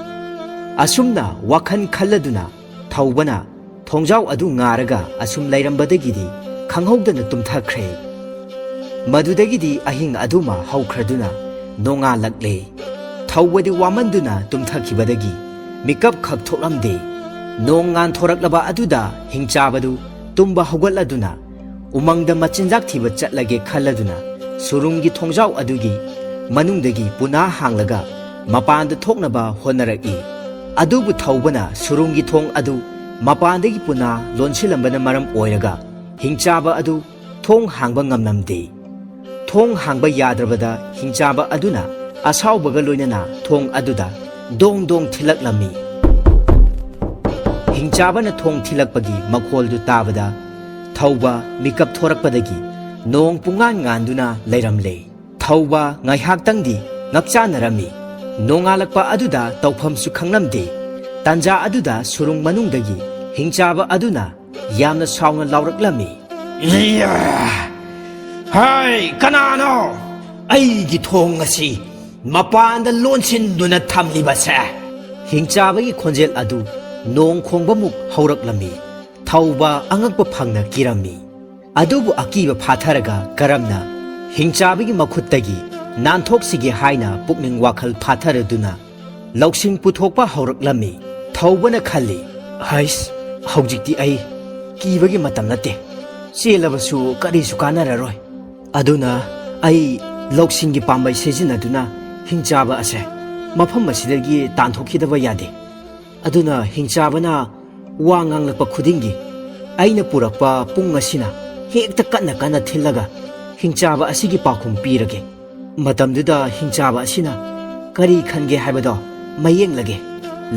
ꯑꯁꯨꯝꯅ ꯋꯥꯈꯜ ꯈꯜꯂꯗꯨꯅ ꯊꯧꯕꯅ ꯊꯣꯡꯖꯥꯎ ꯑꯗꯨ ꯉꯥꯔꯒ ꯑꯁꯨꯝ ꯂꯩꯔꯝꯕꯗꯒꯤꯗꯤ ꯈꯪꯍꯧꯗꯅ ꯇꯨꯝꯊꯈ꯭ꯔꯦ꯫ ꯃꯗꯨꯗꯒꯤꯗꯤ ꯑꯍꯤꯡ ꯑꯗꯨꯃ ꯍꯧꯈ꯭ꯔꯗꯨꯅ ꯅꯣꯡꯉꯥꯜꯂꯛꯂꯦ꯫ ꯊꯧꯕꯗꯤ ꯋꯥꯃꯟꯗꯨꯅ ꯇꯨꯝꯊꯈꯤꯕꯗꯒꯤ ꯃꯤꯀꯞ ꯈꯛ ꯊꯣꯛꯂꯝꯗꯦ꯫ ꯅꯣꯡ ꯉꯥꯟꯊꯣꯔꯛꯂꯕ ꯑꯗꯨꯗ ꯍꯤꯡꯆꯥꯕꯗꯨ ꯇꯨꯝꯕ ꯍꯧꯒꯠꯂꯗꯨꯅ ꯎꯃꯪꯗ ꯃꯆꯤꯟꯖꯥꯛ ꯊꯤꯕ ꯆꯠꯂꯒꯦ ꯈꯜꯂꯗꯨꯅ ꯁꯨꯔꯨꯡꯒꯤ ꯊꯣꯡꯖꯥꯎ ꯑꯗꯨꯒꯤ ꯃꯅꯨꯡꯗꯒꯤ ꯄꯨꯅꯥ ꯍꯥꯡꯂꯒ ꯃꯄꯥꯟꯗ ꯊꯣꯛꯅꯕ ꯍꯣꯠꯅꯔꯛꯏ꯫ ꯑꯗꯨꯕꯨ ꯊꯧꯕꯅ ꯁꯨꯔꯨꯡꯒꯤ ꯊꯣꯡ ꯑꯗꯨ ꯃꯄꯥꯟꯗꯒꯤ ꯄꯨꯅꯥ ꯂꯣꯟꯁꯤꯜꯂꯝꯕꯅ ꯃꯔꯝ ꯑꯣꯏꯔꯒ ꯍꯤꯡꯆꯥꯕ ꯑꯗꯨ ꯊꯣꯡ ꯍꯥꯡꯕ ꯉꯝꯂꯝꯗꯦ꯫ ꯊꯣꯡ ꯍꯥꯡꯕ ꯌꯥꯗ꯭ꯔꯕꯗ ꯍꯤꯡꯆꯥꯕ ꯑꯗꯨꯅ ꯑꯁꯥꯎꯕꯒ ꯂꯣꯏꯅꯅ ꯊꯣꯡ ꯑꯗꯨꯗ ꯗꯣꯡ ꯗꯣꯡ ꯊꯤꯜꯂꯛꯂꯝꯃꯤ꯫ ꯍꯤꯡꯆꯥꯕꯅ ꯊꯣꯡ ꯊꯤꯜꯂꯛꯄꯒꯤ ꯃꯈꯣꯜꯗꯨ ꯇꯥꯕꯗ ꯊꯧꯕ ꯃꯤꯀꯞ ꯊꯣꯔꯛꯄꯗꯒꯤ ꯅꯣꯡ ꯄꯨꯡꯉꯥꯟ ꯉꯥꯟꯗꯨꯅ ꯂꯩꯔꯝꯂꯦ꯫ ꯊꯧꯕ ꯉꯥꯏꯍꯥꯛꯇꯪꯗꯤ ꯉꯛꯆꯥꯅꯔꯝꯃꯤ꯫ ꯅꯣꯡꯉꯥꯜꯂꯛꯄ ꯑꯗꯨꯗ ꯇꯧꯐꯝꯁꯨ ꯈꯪꯂꯝꯗꯦ꯫ ꯇꯥꯟꯖꯥ ꯑꯗꯨꯗ ꯁꯨꯔꯨꯡ ꯃꯅꯨꯡꯗꯒꯤ ꯍꯤꯡꯆꯥꯕ ꯑꯗꯨꯅ ꯌꯥꯝꯅ ꯁꯥꯎꯅ ꯂꯥꯎꯔꯛꯂꯝꯃꯤ꯫ ꯏꯌꯥ! ꯍꯥꯏ, ꯀꯅꯥꯅꯣ ꯑꯩꯒꯤ ꯊꯣꯡ ꯑꯁꯤ ꯃꯄꯥꯟꯗ ꯂꯣꯟꯁꯤꯟꯗꯨꯅ ꯊꯝꯂꯤꯕꯁꯦ? ꯍꯤꯡꯆꯥꯕꯒꯤ ꯈꯣꯟꯖꯦꯜ ꯑꯗꯨ ꯅꯣꯡ ꯈꯣꯡꯕꯃꯨꯛ ꯍꯧꯔꯛꯂꯝꯃꯤ꯫ ꯊꯧꯕ ꯑꯉꯛꯄ ꯐꯪꯅ ꯀꯤꯔꯝꯃꯤ꯫ ꯑꯗꯨꯕꯨ ꯑꯀꯤꯕ ꯐꯥꯊꯔꯒ ꯀꯔꯝꯅ ꯍꯤꯡꯆꯥꯕꯒꯤ ꯃꯈꯨꯠꯇꯒꯤ ꯅꯥꯟꯊꯣꯛꯁꯤꯒꯦ ꯍꯥꯏꯅ ꯄꯨꯛꯅꯤꯡ ꯋꯥꯈꯜ ꯐꯥꯊꯔꯗꯨꯅ ꯂꯧꯁꯤꯡ ꯄꯨꯊꯣꯛꯄ ꯍꯧꯔꯛꯂꯝꯃꯤ꯫ ꯊꯧꯕꯅ ꯈꯜꯂꯤ, "ꯍꯩꯁ, ꯍꯧꯖꯤꯛꯇꯤ ꯑꯩ ꯀꯤꯕꯒꯤ ꯃꯇꯝ ꯅꯠꯇꯦ꯫ ꯆꯦꯜꯂꯕꯁꯨ ꯀꯔꯤꯁꯨ ꯀꯥꯟꯅꯔꯔꯣꯏ꯫ ꯑꯗꯨꯅ ꯑꯩ ꯂꯧꯁꯤꯡꯒꯤ ꯄꯥꯝꯕꯩ ꯁꯤꯖꯤꯟꯅꯗꯨꯅ ꯍꯤꯡꯆꯥꯕ ꯑꯁꯦ ꯃꯐꯝ ꯑꯁꯤꯗꯒꯤ ꯇꯥꯟꯊꯣꯛꯈꯤꯗꯕ ꯌꯥꯗꯦ꯫ ꯑꯗꯨꯅ ꯍꯤꯡꯆꯥꯕꯅ ꯋꯥ ꯉꯥꯡꯂꯛꯄ ꯈꯨꯗꯤꯡꯒꯤ ꯑꯩꯅ ꯄꯨꯔꯛꯄ ꯄꯨꯡ ꯑꯁꯤꯅ ꯍꯦꯛꯇ ꯀꯟꯅ ꯀꯟꯅ ꯊꯤꯜꯂꯒ ꯍꯤꯡꯆꯥꯕ ꯑꯁꯤꯒꯤ ꯄꯥꯎꯈꯨꯝ ꯄꯤꯔꯒꯦ꯫ ꯃꯇꯝꯗꯨꯗ ꯍꯤꯡꯆꯥꯕ ꯑꯁꯤꯅ ꯀꯔꯤ ꯈꯟꯒꯦ ꯍꯥꯏꯕꯗꯣ ꯃꯌꯦꯡꯂꯒꯦ꯫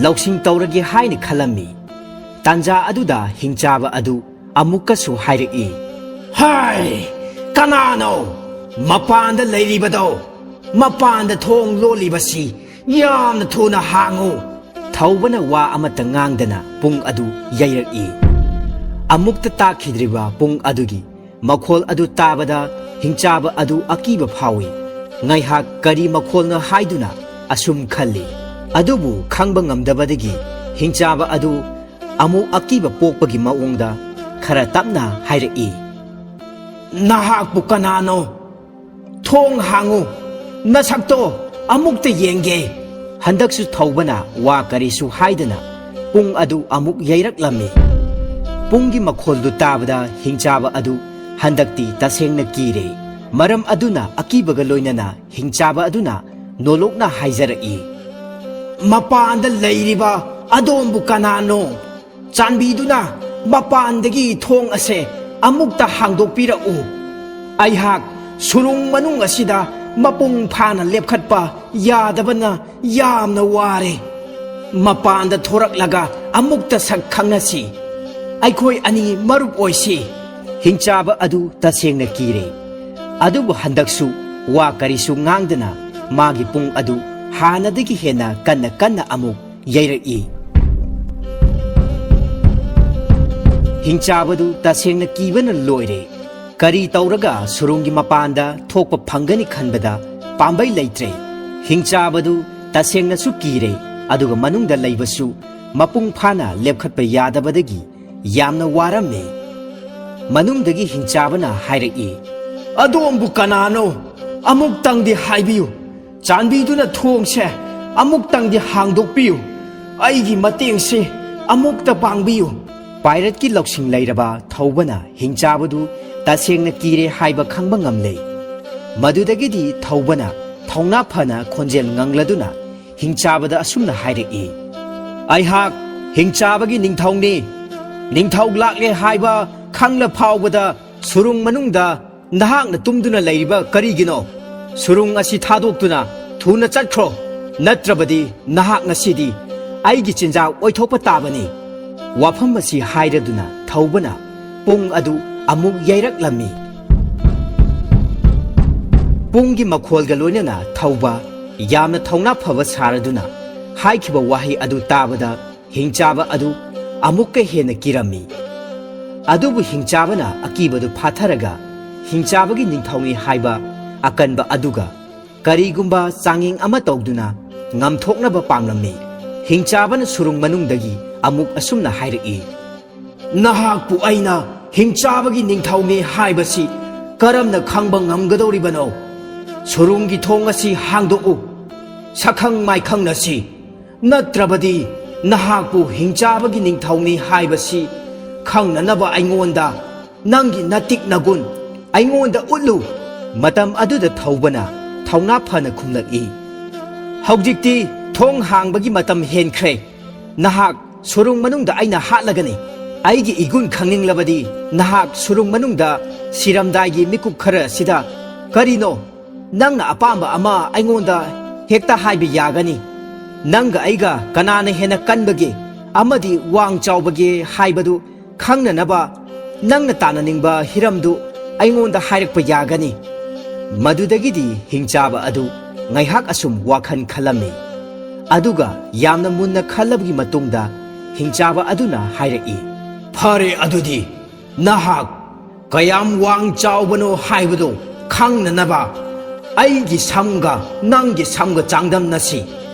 ꯂꯧꯁꯤꯡ ꯇꯧꯔꯒꯦ ꯍꯥꯏꯅ ꯈꯜꯂꯝꯃꯤ꯫ ꯇꯥꯟꯖꯥ ꯑꯗꯨꯗ ꯍꯤꯡꯆꯥꯕ ꯑꯗꯨ ꯑꯃꯨꯛꯀꯁꯨ ꯍꯥꯏꯔꯛꯏ, "ꯍꯥꯏ, ꯀꯅꯥꯅꯣ "ꯃꯄꯥꯟꯗ ꯂꯩꯔꯤꯕꯗꯣ, ꯃꯄꯥꯟꯗ ꯊꯣꯡ ꯂꯣꯜꯂꯤꯕꯁꯤ ꯌꯥꯝꯅ ꯊꯨꯅ ꯍꯥꯡꯉꯨ!" ꯊꯧꯕꯅ ꯋꯥ ꯑꯃꯠꯇ ꯉꯥꯡꯗꯅ ꯄꯨꯡ ꯑꯗꯨ ꯌꯩꯔꯛꯏ꯫ ꯑꯃꯨꯛꯇ ꯇꯥꯈꯤꯗ꯭ꯔꯤꯕ ꯄꯨꯡ ꯑꯗꯨꯒꯤ ꯃꯈꯣꯜ ꯑꯗꯨ ꯇꯥꯕꯗ ꯍꯤꯡꯆꯥꯕ ꯑꯗꯨ ꯑꯀꯤꯕ ꯐꯥꯎꯏ꯫ ꯉꯥꯏꯍꯥꯛ ꯀꯔꯤ ꯃꯈꯣꯜꯅꯣ ꯍꯥꯏꯗꯨꯅ ꯑꯁꯨꯝ ꯈꯜꯂꯤ꯫ ꯑꯗꯨꯕꯨ ꯈꯪꯕ ꯉꯝꯗꯕꯗꯒꯤ ꯍꯤꯡꯆꯥꯕ ꯑꯗꯨ ꯑꯃꯨꯛ ꯑꯀꯤꯕ ꯄꯣꯛꯄꯒꯤ ꯃꯑꯣꯡꯗ ꯈꯔ ꯇꯞꯅ ꯍꯥꯏꯔꯛꯏ, "ꯅꯍꯥꯛꯄꯨ ꯀꯅꯥꯅꯣ? ꯊꯣꯡ ꯍꯥꯡꯉꯨ, ꯅꯁꯛꯇꯣ ꯑꯃꯨꯛꯇ ꯌꯦꯡꯒꯦ!" ꯍꯟꯗꯛꯁꯨ ꯊꯧꯕꯅ ꯋꯥ ꯀꯔꯤꯁꯨ ꯍꯥꯏꯗꯅ ꯄꯨꯡ ꯑꯗꯨ ꯑꯃꯨꯛ ꯌꯩꯔꯛꯂꯝꯃꯤ꯫ ꯄꯨꯡꯒꯤ ꯃꯈꯣꯜꯗꯨ ꯇꯥꯕꯗ ꯍꯤꯡꯆꯥꯕ ꯑꯗꯨ ꯍꯟꯗꯛꯇꯤ ꯇꯁꯦꯡꯅ ꯀꯤꯔꯦ꯫ ꯃꯔꯝ ꯑꯗꯨꯅ ꯑꯀꯤꯕꯒ ꯂꯣꯏꯅꯅ ꯍꯤꯡꯆꯥꯕ ꯑꯗꯨꯅ ꯅꯣꯂꯣꯛꯅ ꯍꯥꯏꯖꯔꯛꯏ, "ꯃꯄꯥꯟꯗ ꯂꯩꯔꯤꯕ ꯑꯗꯣꯝꯕꯨ ꯀꯅꯥꯅꯣ? ꯆꯥꯟꯕꯤꯗꯨꯅ ꯃꯄꯥꯟꯗꯒꯤ ꯊꯣꯡ ꯑꯁꯦ ꯑꯃꯨꯛꯇ ꯍꯥꯡꯗꯣꯛꯄꯤꯔꯛꯎ꯫ ꯑꯩꯍꯥꯛ ꯁꯨꯔꯨꯡ ꯃꯅꯨꯡ ꯑꯁꯤꯗ ꯃꯄꯨꯡ ꯐꯥꯅ ꯂꯦꯞꯈꯠꯄ ꯌꯥꯗꯕꯅ ꯌꯥꯝꯅ ꯋꯥꯔꯦ꯫ ꯃꯄꯥꯟꯗ ꯊꯣꯔꯛꯂꯒ ꯑꯃꯨꯛꯇ ꯁꯛ ꯈꯪꯅꯁꯤ꯫ ꯑꯩꯈꯣꯏ ꯑꯅꯤ ꯃꯔꯨꯞ ꯑꯣꯏꯁꯤ꯫" ꯍꯤꯡꯆꯥꯕ ꯑꯗꯨ ꯇꯁꯦꯡꯅ ꯀꯤꯔꯦ꯫ ꯑꯗꯨꯕꯨ ꯍꯟꯗꯛꯁꯨ ꯋꯥ ꯀꯔꯤꯁꯨ ꯉꯥꯡꯗꯅ ꯃꯥꯒꯤ ꯄꯨꯡ ꯑꯗꯨ ꯍꯥꯟꯅꯗꯒꯤ ꯍꯦꯟꯅ ꯀꯟꯅ ꯀꯟꯅ ꯑꯃꯨꯛ ꯌꯩꯔꯛꯏ꯫ ꯍꯤꯡꯆꯥꯕꯗꯨ ꯇꯁꯦꯡꯅ ꯀꯤꯕꯅ ꯂꯣꯏꯔꯦ꯫ ꯀꯔꯤ ꯇꯧꯔꯒ ꯁꯨꯔꯨꯡꯒꯤ ꯃꯄꯥꯟꯗ ꯊꯣꯛꯄ ꯐꯪꯒꯅꯤ ꯈꯟꯕꯗ ꯄꯥꯝꯕꯩ ꯂꯩꯇ꯭ꯔꯦ꯫ ꯍꯤꯡꯆꯥꯕꯗꯨ ꯇꯁꯦꯡꯅꯁꯨ ꯀꯤꯔꯦ, ꯑꯗꯨꯒ ꯃꯅꯨꯡꯗ ꯂꯩꯕꯁꯨ ꯃꯄꯨꯡ ꯐꯥꯅ ꯂꯦꯞꯈꯠꯄ ꯌꯥꯗꯕꯗꯒꯤ ꯌꯥꯝꯅ ꯋꯥꯔꯝꯃꯤ꯫ ꯃꯅꯨꯡꯗꯒꯤ ꯍꯤꯡꯆꯥꯕꯅ ꯍꯥꯏꯔꯛꯏ, "ꯑꯗꯣꯝꯕꯨ ꯀꯅꯥꯅꯣ? ꯑꯃꯨꯛꯇꯪꯗꯤ ꯍꯥꯏꯕꯤꯌꯨ꯫ ꯆꯥꯟꯕꯤꯗꯨꯅ ꯊꯣꯡꯁꯦ ꯑꯃꯨꯛꯇꯪꯗꯤ ꯍꯥꯡꯗꯣꯛꯄꯤꯌꯨ꯫ ꯑꯩꯒꯤ ꯃꯇꯦꯡꯁꯦ ꯑꯃꯨꯛꯇ ꯄꯥꯡꯕꯤꯌꯨ꯫" ꯄꯥꯏꯔꯠꯀꯤ ꯂꯧꯁꯤꯡ ꯂꯩꯔꯕ ꯊꯧꯕꯅ ꯍꯤꯡꯆꯥꯕꯗꯨ ꯇꯁꯦꯡꯅ ꯀꯤꯔꯦ ꯍꯥꯏꯕ ꯈꯪꯕ ꯉꯝꯂꯦ꯫ ꯃꯗꯨꯗꯒꯤꯗꯤ ꯊꯧꯕꯅ ꯊꯧꯅꯥ ꯐꯅ ꯈꯣꯟꯖꯦꯜ ꯉꯪꯂꯗꯨꯅ ꯍꯤꯡꯆꯥꯕꯗ ꯑꯁꯨꯝꯅ ꯍꯥꯏꯔꯛꯏ, "ꯑꯩꯍꯥꯛ ꯍꯤꯡꯆꯥꯕꯒꯤ ꯅꯤꯡꯊꯧꯅꯤ꯫ ꯅꯤꯡꯊꯧ ꯂꯥꯛꯂꯦ ꯍꯥꯏꯕ ꯈꯪꯂ ꯐꯥꯎꯕꯗ ꯁꯨꯔꯨꯡ ꯃꯅꯨꯡꯗ ꯅꯍꯥꯛꯅ ꯇꯨꯝꯗꯨꯅ ꯂꯩꯔꯤꯕ ꯀꯔꯤꯒꯤꯅꯣ? ꯁꯨꯔꯨꯡ ꯑꯁꯤ ꯊꯥꯗꯣꯛꯇꯨꯅ ꯊꯨꯅ ꯆꯠꯈ꯭ꯔꯣ, ꯅꯠꯇ꯭ꯔꯕꯗꯤ ꯅꯍꯥꯛ ꯉꯁꯤꯗꯤ ꯑꯩꯒꯤ ꯆꯤꯟꯖꯥꯛ ꯑꯣꯏꯊꯣꯛꯄ ꯇꯥꯕꯅꯤ꯫" ꯋꯥꯐꯝ ꯑꯁꯤ ꯍꯥꯏꯔꯗꯨꯅ ꯊꯧꯕꯅ ꯄꯨꯡ ꯑꯗꯨ ꯑꯃꯨꯛ ꯌꯩꯔꯛꯂꯝꯃꯤ꯫ ꯄꯨꯡꯒꯤ ꯃꯈꯣꯜꯒ ꯂꯣꯏꯅꯅ ꯊꯧꯕ ꯌꯥꯝꯅ ꯊꯧꯅꯥ ꯐꯕ ꯁꯥꯔꯗꯨꯅ ꯍꯥꯏꯈꯤꯕ ꯋꯥꯍꯩ ꯑꯗꯨ ꯇꯥꯕꯗ ꯍꯤꯡꯆꯥꯕ ꯑꯗꯨ ꯑꯃꯨꯛꯀ ꯍꯦꯟꯅ ꯀꯤꯔꯝꯃꯤ꯫ ꯑꯗꯨꯕꯨ ꯍꯤꯡꯆꯥꯕꯅ ꯑꯀꯤꯕꯗꯨ ꯐꯥꯊꯔꯒ ꯍꯤꯡꯆꯥꯕꯒꯤ ꯅꯤꯡꯊꯧꯅꯤ ꯍꯥꯏꯕ ꯑꯀꯟꯕ ꯑꯗꯨꯒ ꯀꯔꯤꯒꯨꯝꯕ ꯆꯥꯡꯌꯦꯡ ꯑꯃ ꯇꯧꯗꯨꯅ ꯉꯝꯊꯣꯛꯅꯕ ꯄꯥꯝꯂꯝꯃꯤ꯫ ꯍꯤꯡꯆꯥꯕꯅ ꯁꯨꯔꯨꯡ ꯃꯅꯨꯡꯗꯒꯤ ꯑꯃꯨꯛ ꯑꯁꯨꯝꯅ ꯍꯥꯏꯔꯛꯏ, "ꯅꯍꯥꯛꯄꯨ ꯑꯩꯅ ꯍꯤꯡꯆꯥꯕꯒꯤ ꯅꯤꯡꯊꯧꯅꯤ ꯍꯥꯏꯕꯁꯤ ꯀꯔꯝꯅ ꯈꯪꯕ ꯉꯝꯒꯗꯧꯔꯤꯕꯅꯣ? ꯁꯨꯔꯨꯡꯒꯤ ꯊꯣꯡ ꯑꯁꯤ ꯍꯥꯡꯗꯣꯛꯎ, ꯁꯛꯈꯪ ꯃꯥꯏꯈꯪꯅꯁꯤ, ꯅꯠꯇ꯭ꯔꯕꯗꯤ ꯅꯍꯥꯛꯄꯨ ꯍꯤꯡꯆꯥꯕꯒꯤ ꯅꯤꯡꯊꯧꯅꯤ ꯍꯥꯏꯕꯁꯤ ꯈꯪꯅꯅꯕ ꯑꯩꯉꯣꯟꯗ ꯅꯪꯒꯤ ꯅꯇꯤꯛ ꯅꯒꯨꯟ ꯑꯩꯉꯣꯟꯗ ꯎꯠꯂꯨ꯫" ꯃꯇꯝ ꯑꯗꯨꯗ ꯊꯧꯕꯅ ꯊꯧꯅꯥ ꯐꯅ ꯈꯨꯝꯂꯛꯏ, "ꯍꯧꯖꯤꯛꯇꯤ ꯊꯣꯡ ꯍꯥꯡꯕꯒꯤ ꯃꯇꯝ ꯍꯦꯟꯈ꯭ꯔꯦ꯫ ꯅꯍꯥꯛ ꯁꯨꯔꯨꯡ ꯃꯅꯨꯡꯗ ꯑꯩꯅ ꯍꯥꯠꯂꯒꯅꯤ꯫ ꯑꯩꯒꯤ ꯏꯒꯨꯟ ꯈꯪꯅꯤꯡꯂꯕꯗꯤ ꯅꯍꯥꯛ ꯁꯨꯔꯨꯡ ꯃꯅꯨꯡꯗ ꯁꯤꯔꯝꯗꯥꯏꯒꯤ ꯃꯤꯀꯨꯞ ꯈꯔ ꯑꯁꯤꯗ ꯀꯔꯤꯅꯣ ꯅꯪꯅ ꯑꯄꯥꯝꯕ ꯑꯃ ꯑꯩꯉꯣꯟꯗ ꯍꯦꯛꯇ ꯍꯥꯏꯕ ꯌꯥꯒꯅꯤ꯫ ꯅꯪꯒ ꯑꯩꯒ ꯀꯅꯥꯅ ꯍꯦꯟꯅ ꯀꯟꯕꯒꯦ ꯑꯃꯗꯤ ꯋꯥꯡ ꯆꯥꯎꯕꯒꯦ ꯍꯥꯏꯕꯗꯨ ꯈꯪꯅꯅꯕ ꯅꯪꯅ ꯇꯥꯟꯅꯅꯤꯡꯕ ꯍꯤꯔꯝꯗꯨ ꯑꯩꯉꯣꯟꯗ ꯍꯥꯏꯔꯛꯄ ꯌꯥꯒꯅꯤ꯫" ꯃꯗꯨꯗꯒꯤꯗꯤ ꯍꯤꯡꯆꯥꯕ ꯑꯗꯨ ꯉꯥꯏꯍꯥꯛ ꯑꯁꯨꯝ ꯋꯥꯈꯜ ꯈꯜꯂꯝꯃꯤ꯫ ꯑꯗꯨꯒ ꯌꯥꯝꯅ ꯃꯨꯟꯅ ꯈꯜꯂꯕꯒꯤ ꯃꯇꯨꯡꯗ ꯍꯤꯡꯆꯥꯕ ꯑꯗꯨꯅ ꯍꯥꯏꯔꯛꯏ, "ꯐꯔꯦ, ꯑꯗꯨꯗꯤ ꯅꯍꯥꯛ ꯀꯌꯥꯝ ꯋꯥꯡ ꯆꯥꯎꯕꯅꯣ ꯍꯥꯏꯕꯗꯨ ꯈꯪꯅꯅꯕ ꯑꯩꯒꯤ ꯁꯝꯒ ꯅꯪꯒꯤ ꯁꯝꯒ ꯆꯥꯡꯗꯝꯅꯁꯤ꯫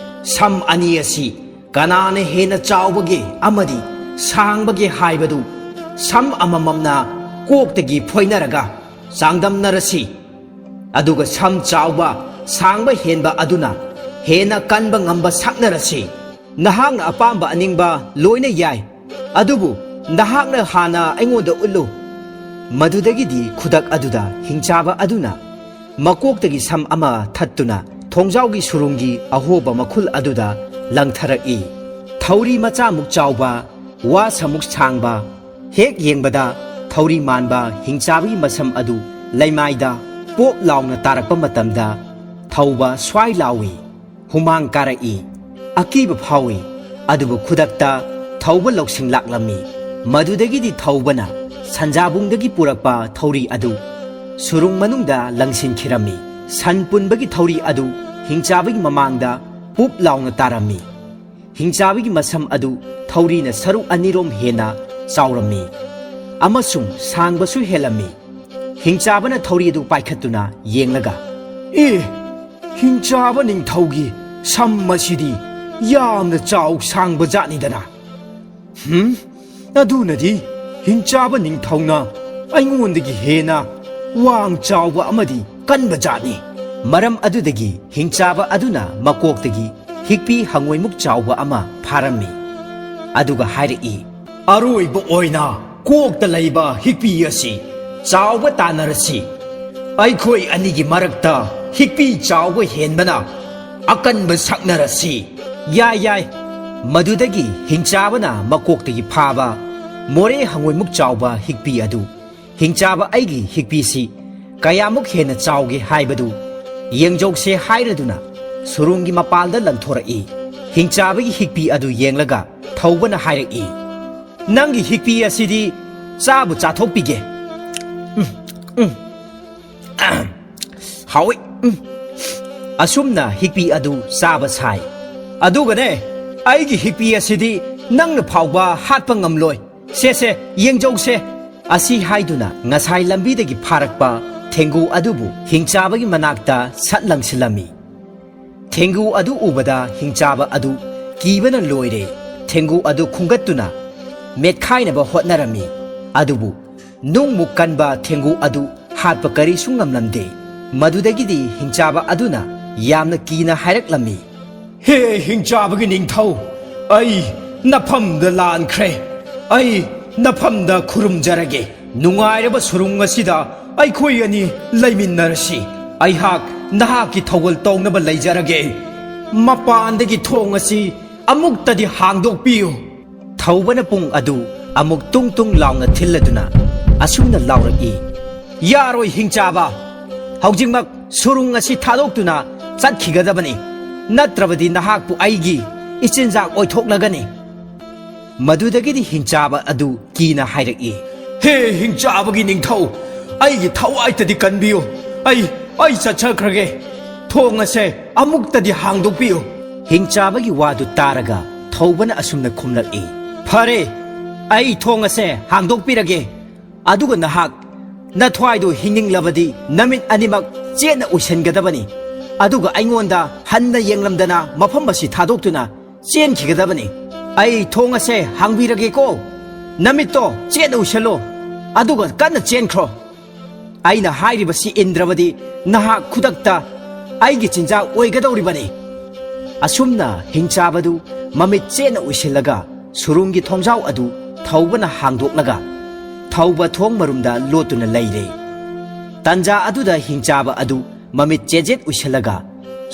ꯁꯝ ꯑꯅꯤ ꯑꯁꯤ ꯀꯅꯥꯅ ꯍꯦꯟꯅ ꯆꯥꯎꯕꯒꯦ ꯑꯃꯗꯤ ꯁꯥꯡꯕꯒꯦ ꯍꯥꯏꯕꯗꯨ ꯁꯝ ꯑꯃꯃꯝꯅ ꯀꯣꯛꯇꯒꯤ ꯐꯣꯏꯅꯔꯒ ꯆꯥꯡꯗꯝꯅꯔꯁꯤ꯫ ꯑꯗꯨꯒ ꯁꯝ ꯆꯥꯎꯕ, ꯁꯥꯡꯕ ꯍꯦꯟꯕ ꯑꯗꯨꯅ ꯍꯦꯟꯅ ꯀꯟꯕ ꯉꯝꯕ ꯁꯛꯅꯔꯁꯤ꯫ ꯅꯍꯥꯛꯅ ꯑꯄꯥꯝꯕ ꯑꯅꯤꯡꯕ ꯂꯣꯏꯅ ꯌꯥꯏ, ꯑꯗꯨꯕꯨ ꯅꯍꯥꯛꯅ ꯍꯥꯟꯅ ꯑꯩꯉꯣꯟꯗ ꯎꯠꯂꯨ꯫" ꯃꯗꯨꯗꯒꯤꯗꯤ ꯈꯨꯗꯛ ꯑꯗꯨꯗ ꯍꯤꯡꯆꯥꯕ ꯑꯗꯨꯅ ꯃꯀꯣꯛꯇꯒꯤ ꯁꯝ ꯑꯃ ꯊꯠꯇꯨꯅ ꯊꯣꯡꯖꯥꯎꯒꯤ ꯁꯨꯔꯨꯡꯒꯤ ꯑꯍꯣꯕ ꯃꯈꯨꯜ ꯑꯗꯨꯗ ꯂꯪꯊꯔꯛꯏ꯫ ꯊꯧꯔꯤ ꯃꯆꯥꯃꯨꯛ ꯆꯥꯎꯕ, ꯋꯥ ꯁꯃꯨꯛ ꯁꯥꯡꯕ, ꯍꯦꯛ ꯌꯦꯡꯕꯗ ꯊꯧꯔꯤ ꯃꯥꯟꯕ ꯍꯤꯡꯆꯥꯕꯒꯤ ꯃꯁꯝ ꯑꯗꯨ ꯂꯩꯃꯥꯏꯗ ꯄꯣꯞ ꯂꯥꯎꯅ ꯇꯥꯔꯛꯄ ꯃꯇꯝꯗ ꯊꯧꯕ ꯁ꯭ꯋꯥꯏ ꯂꯥꯎꯏ꯫ ꯍꯨꯃꯥꯡ ꯀꯥꯔꯛꯏ꯫ ꯑꯀꯤꯕ ꯐꯥꯎꯏ꯫ ꯑꯗꯨꯕꯨ ꯈꯨꯗꯛꯇ ꯊꯧꯕ ꯂꯧꯁꯤꯡ ꯂꯥꯛꯂꯝꯃꯤ꯫ ꯃꯗꯨꯗꯒꯤꯗꯤ ꯊꯧꯕꯅ ꯁꯟꯖꯥꯕꯨꯡꯗꯒꯤ ꯄꯨꯔꯛꯄ ꯊꯧꯔꯤ ꯑꯗꯨ ꯁꯨꯔꯨꯡ ꯃꯅꯨꯡꯗ ꯂꯪꯁꯤꯟꯈꯤꯔꯝꯃꯤ꯫ ꯁꯟ ꯄꯨꯟꯕꯒꯤ ꯊꯧꯔꯤ ꯑꯗꯨ ꯍꯤꯡꯆꯥꯕꯒꯤ ꯃꯃꯥꯡꯗ ꯄꯨꯞ ꯂꯥꯎꯅ ꯇꯥꯔꯝꯃꯤ꯫ ꯍꯤꯡꯆꯥꯕꯒꯤ ꯃꯁꯝ ꯑꯗꯨ ꯊꯧꯔꯤꯅ ꯁꯔꯨꯛ ꯑꯅꯤꯔꯣꯝ ꯍꯦꯟꯅ ꯆꯥꯎꯔꯝꯃꯤ ꯑꯃꯁꯨꯡ ꯁꯥꯡꯕꯁꯨ ꯍꯦꯜꯂꯝꯃꯤ꯫ ꯍꯤꯡꯆꯥꯕꯅ ꯊꯧꯔꯤ ꯑꯗꯨ ꯄꯥꯏꯈꯠꯇꯨꯅ ꯌꯦꯡꯂꯒ, "ꯑꯦ, ꯍꯤꯡꯆꯥꯕ ꯅꯤꯡꯊꯧꯒꯤ ꯁꯝ ꯑꯁꯤꯗꯤ ꯌꯥꯝꯅ ꯆꯥꯎ ꯁꯥꯡꯕ ꯖꯥꯠꯅꯤꯗꯅ꯫ ꯍꯝ? ꯑꯗꯨꯅꯗꯤ ꯍꯤꯡꯆꯥꯕ ꯅꯤꯡꯊꯧꯅ ꯑꯩꯉꯣꯟꯗꯒꯤ ꯍꯦꯟꯅ ꯋꯥꯡ ꯆꯥꯎꯕ ꯑꯃꯗꯤ ꯀꯟꯕ ꯖꯥꯠꯅꯤ꯫" ꯃꯔꯝ ꯑꯗꯨꯗꯒꯤ ꯍꯤꯡꯆꯥꯕ ꯑꯗꯨꯅ ꯃꯀꯣꯛꯇꯒꯤ ꯍꯤꯛꯄꯤ ꯍꯪꯉꯣꯏꯃꯨꯛ ꯆꯥꯎꯕ ꯑꯃ ꯐꯥꯔꯝꯃꯤ꯫ ꯑꯗꯨꯒ ꯍꯥꯏꯔꯛꯏ, "ꯑꯔꯣꯏꯕ ꯑꯣꯏꯅ ꯀꯣꯛꯇ ꯂꯩꯕ ꯍꯤꯛꯄꯤ ꯑꯁꯤ ꯆꯥꯎꯕ ꯇꯥꯟꯅꯔꯁꯤ꯫ ꯑꯩꯈꯣꯏ ꯑꯅꯤꯒꯤ ꯃꯔꯛꯇ ꯍꯤꯛꯄꯤ ꯆꯥꯎꯕ ꯍꯦꯟꯕꯅ ꯑꯀꯟꯕ ꯁꯛꯅꯔꯁꯤ꯫" "ꯌꯥꯏ, ꯌꯥꯏ꯫" ꯃꯗꯨꯗꯒꯤ ꯍꯤꯡꯆꯥꯕꯅ ꯃꯀꯣꯛꯇꯒꯤ ꯐꯥꯕ ꯃꯣꯔꯦ ꯍꯪꯉꯣꯏꯃꯨꯛ ꯆꯥꯎꯕ ꯍꯤꯛꯄꯤ ꯑꯗꯨ, "ꯍꯤꯡꯆꯥꯕ, ꯑꯩꯒꯤ ꯍꯤꯛꯄꯤꯁꯤ ꯀꯌꯥꯃꯨꯛ ꯍꯦꯟꯅ ꯆꯥꯎꯒꯦ ꯍꯥꯏꯕꯗꯨ ꯌꯦꯡꯖꯧꯁꯦ" ꯍꯥꯏꯔꯗꯨꯅ ꯁꯨꯔꯨꯡꯒꯤ ꯃꯄꯥꯜꯗ ꯂꯪꯊꯣꯔꯛꯏ꯫ ꯍꯤꯡꯆꯥꯕꯒꯤ ꯍꯤꯛꯄꯤ ꯑꯗꯨ ꯌꯦꯡꯂꯒ ꯊꯧꯕꯅ ꯍꯥꯏꯔꯛꯏ, "ꯅꯪꯒꯤ ꯍꯤꯛꯄꯤ ꯑꯁꯤꯗꯤ ꯆꯥꯕꯨ ꯆꯥꯊꯣꯛꯄꯤꯒꯦ꯫ ꯎꯝ, ꯎꯝ, ꯑꯍꯝ, ꯍꯥꯎꯏ꯫ ꯎꯝ꯫" ꯑꯁꯨꯝꯅ ꯍꯤꯛꯄꯤ ꯑꯗꯨ ꯆꯥꯕ ꯁꯥꯏ꯫ "ꯑꯗꯨꯒꯅꯦ, ꯑꯩꯒꯤ ꯍꯤꯛꯄꯤ ꯑꯁꯤꯗꯤ ꯅꯪꯅ ꯐꯥꯎꯕ ꯍꯥꯠꯄ ꯉꯝꯂꯣꯏ꯫ ꯁꯦ, ꯁꯦ, ꯌꯦꯡꯖꯧꯁꯦ꯫" ꯑꯁꯤ ꯍꯥꯏꯗꯨꯅ ꯉꯁꯥꯏ ꯂꯝꯕꯤꯗꯒꯤ ꯐꯥꯔꯛꯄ ꯊꯦꯡꯒꯨ ꯑꯗꯨꯕꯨ ꯍꯤꯡꯆꯥꯕꯒꯤ ꯃꯅꯥꯛꯇ ꯁꯠ ꯂꯪꯁꯤꯜꯂꯝꯃꯤ꯫ ꯊꯦꯡꯒꯨ ꯑꯗꯨ ꯎꯕꯗ ꯍꯤꯡꯆꯥꯕ ꯑꯗꯨ ꯀꯤꯕꯅ ꯂꯣꯏꯔꯦ꯫ ꯊꯦꯡꯒꯨ ꯑꯗꯨ ꯈꯨꯝꯒꯠꯇꯨꯅ ꯃꯦꯠꯈꯥꯏꯅꯕ ꯍꯣꯠꯅꯔꯝꯃꯤ꯫ ꯑꯗꯨꯕꯨ ꯅꯨꯡꯃꯨꯛ ꯀꯟꯕ ꯊꯦꯡꯒꯨ ꯑꯗꯨ ꯍꯥꯠꯄ ꯀꯔꯤꯁꯨ ꯉꯝꯂꯝꯗꯦ꯫ ꯃꯗꯨꯗꯒꯤꯗꯤ ꯍꯤꯡꯆꯥꯕ ꯑꯗꯨꯅ ꯌꯥꯝꯅ ꯀꯤꯅ ꯍꯥꯏꯔꯛꯂꯝꯃꯤ, "ꯍꯦ ꯍꯤꯡꯆꯥꯕꯒꯤ ꯅꯤꯡꯊꯧ, ꯑꯩ ꯅꯐꯝꯗ ꯂꯥꯟꯈ꯭ꯔꯦ꯫ ꯑꯩ ꯅꯐꯝꯗ ꯈꯨꯔꯨꯝꯖꯔꯒꯦ꯫ ꯅꯨꯡꯉꯥꯏꯔꯕ ꯁꯨꯔꯨꯡ ꯑꯁꯤꯗ ꯑꯩꯈꯣꯏ ꯑꯅꯤ ꯂꯩꯃꯤꯟꯅꯔꯁꯤ꯫ ꯑꯩꯍꯥꯛ ꯅꯍꯥꯛꯀꯤ ꯊꯧꯒꯜ ꯇꯧꯅꯕ ꯂꯩꯖꯔꯒꯦ꯫ ꯃꯄꯥꯟꯗꯒꯤ ꯊꯣꯡ ꯑꯁꯤ ꯑꯃꯨꯛꯇꯗꯤ ꯍꯥꯡꯗꯣꯛꯄꯤꯌꯨ꯫" ꯊꯧꯕꯅ ꯄꯨꯡ ꯑꯗꯨ ꯑꯃꯨꯛ ꯇꯨꯡ ꯇꯨꯡ ꯂꯥꯎꯅ ꯊꯤꯜꯂꯗꯨꯅ ꯑꯁꯨꯝꯅ ꯂꯥꯎꯔꯛꯏ, "ꯌꯥꯔꯣꯏ ꯍꯤꯡꯆꯥꯕ! ꯍꯧꯖꯤꯛꯃꯛ ꯁꯨꯔꯨꯡ ꯑꯁꯤ ꯊꯥꯗꯣꯛꯇꯨꯅ ꯆꯠꯈꯤꯒꯗꯕꯅꯤ, ꯅꯠꯇ꯭ꯔꯕꯗꯤ ꯅꯍꯥꯛꯄꯨ ꯑꯩꯒꯤ ꯏꯆꯤꯟꯖꯥꯛ ꯑꯣꯏꯊꯣꯛꯂꯒꯅꯤ꯫" ꯃꯗꯨꯗꯒꯤꯗꯤ ꯍꯤꯡꯆꯥꯕ ꯑꯗꯨ ꯀꯤꯅ ꯍꯥꯏꯔꯛꯏ, "ꯍꯦ ꯍꯤꯡꯆꯥꯕꯒꯤ ꯅꯤꯡꯊꯧ, ꯑꯩꯒꯤ ꯊꯋꯥꯏꯇꯗꯤ ꯀꯟꯕꯤꯌꯨ꯫ ꯑꯩ ꯑꯩ ꯆꯠꯆꯈ꯭ꯔꯒꯦ꯫ ꯊꯣꯡ ꯑꯁꯦ ꯑꯃꯨꯛꯇꯗꯤ ꯍꯥꯡꯗꯣꯛꯄꯤꯌꯨ꯫ ꯍꯤꯡꯆꯥꯕꯒꯤ ꯋꯥꯗꯨ ꯇꯥꯔꯒ ꯊꯧꯕꯅ ꯑꯁꯨꯝꯅ ꯈꯨꯝꯂꯛꯏ, "ꯐꯔꯦ, ꯑꯩ ꯊꯣꯡ ꯑꯁꯦ ꯍꯥꯡꯗꯣꯛꯄꯤꯔꯒꯦ꯫ ꯑꯗꯨꯒ ꯅꯍꯥꯛ ꯅꯊ꯭ꯋꯥꯏꯗꯨ ꯍꯤꯡꯅꯤꯡꯂꯕꯗꯤ ꯅꯃꯤꯠ ꯑꯅꯤꯃꯛ ꯆꯦꯠꯅ ꯎꯏꯁꯤꯟꯒꯗꯕꯅꯤ꯫ ꯑꯗꯨꯒ ꯑꯩꯉꯣꯟꯗ ꯍꯟꯅ ꯌꯦꯡꯂꯝꯗꯅ ꯃꯐꯝ ꯑꯁꯤ ꯊꯥꯗꯣꯛꯇꯨꯅ ꯆꯦꯟꯈꯤꯒꯗꯕꯅꯤ꯫ ꯑꯩ ꯊꯣꯡ ꯑꯁꯦ ꯍꯥꯡꯕꯤꯔꯒꯦꯀꯣ꯫ ꯅꯃꯤꯠꯇꯣ ꯆꯦꯠꯅ ꯎꯏꯁꯤꯜꯂꯣ꯫ ꯑꯗꯨꯒ ꯀꯟꯅ ꯆꯦꯟꯈ꯭ꯔꯣ꯫ ꯑꯩꯅ ꯍꯥꯏꯔꯤꯕꯁꯤ ꯏꯟꯗ꯭ꯔꯕꯗꯤ ꯅꯍꯥꯛ ꯈꯨꯗꯛꯇ ꯑꯩꯒꯤ ꯆꯤꯟꯖꯥꯛ ꯑꯣꯏꯒꯗꯧꯔꯤꯕꯅꯤ꯫" ꯑꯁꯨꯝꯅ ꯍꯤꯡꯆꯥꯕꯗꯨ ꯃꯃꯤꯠ ꯆꯦꯠꯅ ꯎꯏꯁꯤꯜꯂꯒ ꯁꯨꯔꯨꯡꯒꯤ ꯊꯣꯡꯖꯥꯎ ꯑꯗꯨ ꯊꯧꯕꯅ ꯍꯥꯡꯗꯣꯛꯂꯒ ꯊꯧꯕ ꯊꯣꯡ ꯃꯔꯨꯝꯗ ꯂꯣꯠꯇꯨꯅ ꯂꯩꯔꯦ꯫ ꯇꯟꯖꯥ ꯑꯗꯨꯗ ꯍꯤꯡꯆꯥꯕ ꯑꯗꯨ ꯃꯃꯤꯠ ꯆꯦꯖꯦꯠ ꯎꯏꯁꯤꯜꯂꯒ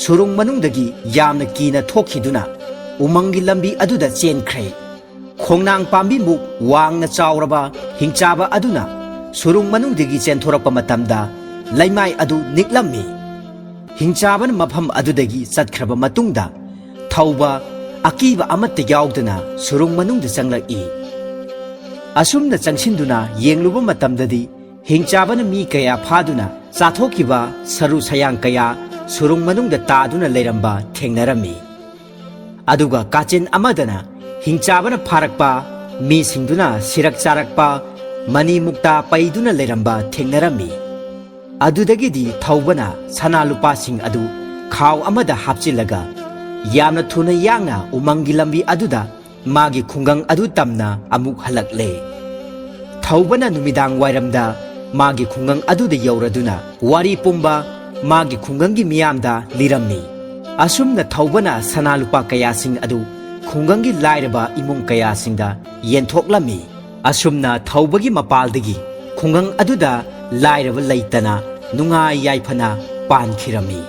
ꯁꯨꯔꯨꯡ ꯃꯅꯨꯡꯗꯒꯤ ꯌꯥꯝꯅ ꯀꯤꯅ ꯊꯣꯛꯈꯤꯗꯨꯅ ꯎꯃꯪꯒꯤ ꯂꯝꯕꯤ ꯑꯗꯨꯗ ꯆꯦꯟꯈ꯭ꯔꯦ꯫ ꯈꯣꯡꯅꯥꯡ ꯄꯥꯝꯕꯤꯃꯨꯛ ꯋꯥꯡꯅ ꯆꯥꯎꯔꯕ ꯍꯤꯡꯆꯥꯕ ꯑꯗꯨꯅ ꯁꯨꯔꯨꯡ ꯃꯅꯨꯡꯗꯒꯤ ꯆꯦꯟꯊꯣꯔꯛꯄ ꯃꯇꯝꯗ ꯂꯩꯃꯥꯏ ꯑꯗꯨ ꯅꯤꯛꯂꯝꯃꯤ꯫ ꯍꯤꯡꯆꯥꯕꯅ ꯃꯐꯝ ꯑꯗꯨꯗꯒꯤ ꯆꯠꯈ꯭ꯔꯕ ꯃꯇꯨꯡꯗ ꯊꯧꯕ ꯑꯀꯤꯕ ꯑꯃꯠꯇ ꯌꯥꯎꯗꯅ ꯁꯨꯔꯨꯡ ꯃꯅꯨꯡꯗ ꯆꯪꯂꯛꯏ꯫ ꯑꯁꯨꯝꯅ ꯆꯪꯁꯤꯟꯗꯨꯅ ꯌꯦꯡꯂꯨꯕ ꯃꯇꯝꯗꯗꯤ ꯍꯤꯡꯆꯥꯕꯅ ꯃꯤ ꯀꯌꯥ ꯐꯥꯗꯨꯅ ꯆꯥꯊꯣꯛꯈꯤꯕ ꯁꯔꯨ ꯁꯌꯥꯡ ꯀꯌꯥ ꯁꯨꯔꯨꯡ ꯃꯅꯨꯡꯗ ꯇꯥꯗꯨꯅ ꯂꯩꯔꯝꯕ ꯊꯦꯡꯅꯔꯝꯃꯤ꯫ ꯑꯗꯨꯒ ꯀꯥꯆꯤꯟ ꯑꯃꯗꯅ ꯍꯤꯡꯆꯥꯕꯅ ꯐꯥꯔꯛꯄ ꯃꯤꯁꯤꯡꯗꯨꯅ ꯁꯤꯔꯛ ꯆꯥꯔꯛꯄ ꯃꯅꯤ ꯃꯨꯛꯇꯥ ꯄꯩꯗꯨꯅ ꯂꯩꯔꯝꯕ ꯊꯦꯡꯅꯔꯝꯃꯤ꯫ ꯑꯗꯨꯗꯒꯤꯗꯤ ꯊꯧꯕꯅ ꯁꯅꯥ ꯂꯨꯄꯥꯁꯤꯡ ꯑꯗꯨ ꯈꯥꯎ ꯑꯃꯗ ꯍꯥꯞꯆꯤꯜꯂꯒ ꯌꯥꯝꯅ ꯊꯨꯅ ꯌꯥꯡꯅ ꯎꯃꯪꯒꯤ ꯂꯝꯕꯤ ꯑꯗꯨꯗ ꯃꯥꯒꯤ ꯈꯨꯡꯒꯪ ꯑꯗꯨ ꯇꯝꯅ ꯑꯃꯨꯛ ꯍꯜꯂꯛꯂꯦ꯫ ꯊꯧꯕꯅ ꯅꯨꯃꯤꯗꯥꯡ ꯋꯥꯏꯔꯝꯗ ꯃꯥꯒꯤ ꯈꯨꯡꯒꯪ ꯑꯗꯨꯗ ꯌꯧꯔꯗꯨꯅ ꯋꯥꯔꯤ ꯄꯨꯝꯕ ꯃꯥꯒꯤ ꯈꯨꯡꯒꯪꯒꯤ ꯃꯤꯌꯥꯝꯗ ꯂꯤꯔꯝꯃꯤ꯫ ꯑꯁꯨꯝꯅ ꯊꯧꯕꯅ ꯁꯅꯥ ꯂꯨꯄꯥ ꯀꯌꯥꯁꯤꯡ ꯑꯗꯨ ꯈꯨꯡꯒꯪꯒꯤ ꯂꯥꯏꯔꯕ ꯏꯃꯨꯡ ꯀꯌꯥꯁꯤꯡꯗ ꯌꯦꯟꯊꯣꯛꯂꯝꯃꯤ꯫ ꯑꯁꯨꯝꯅ ꯊꯧꯕꯒꯤ ꯃꯄꯥꯜꯗꯒꯤ ꯈꯨꯡꯒꯪ ꯑꯗꯨꯗ ꯂꯥꯏꯔꯕ ꯂꯩꯇꯅ ꯅꯨꯡꯉꯥꯏ ꯌꯥꯏꯐꯅ ꯄꯥꯟꯈꯤꯔꯝꯃꯤ꯫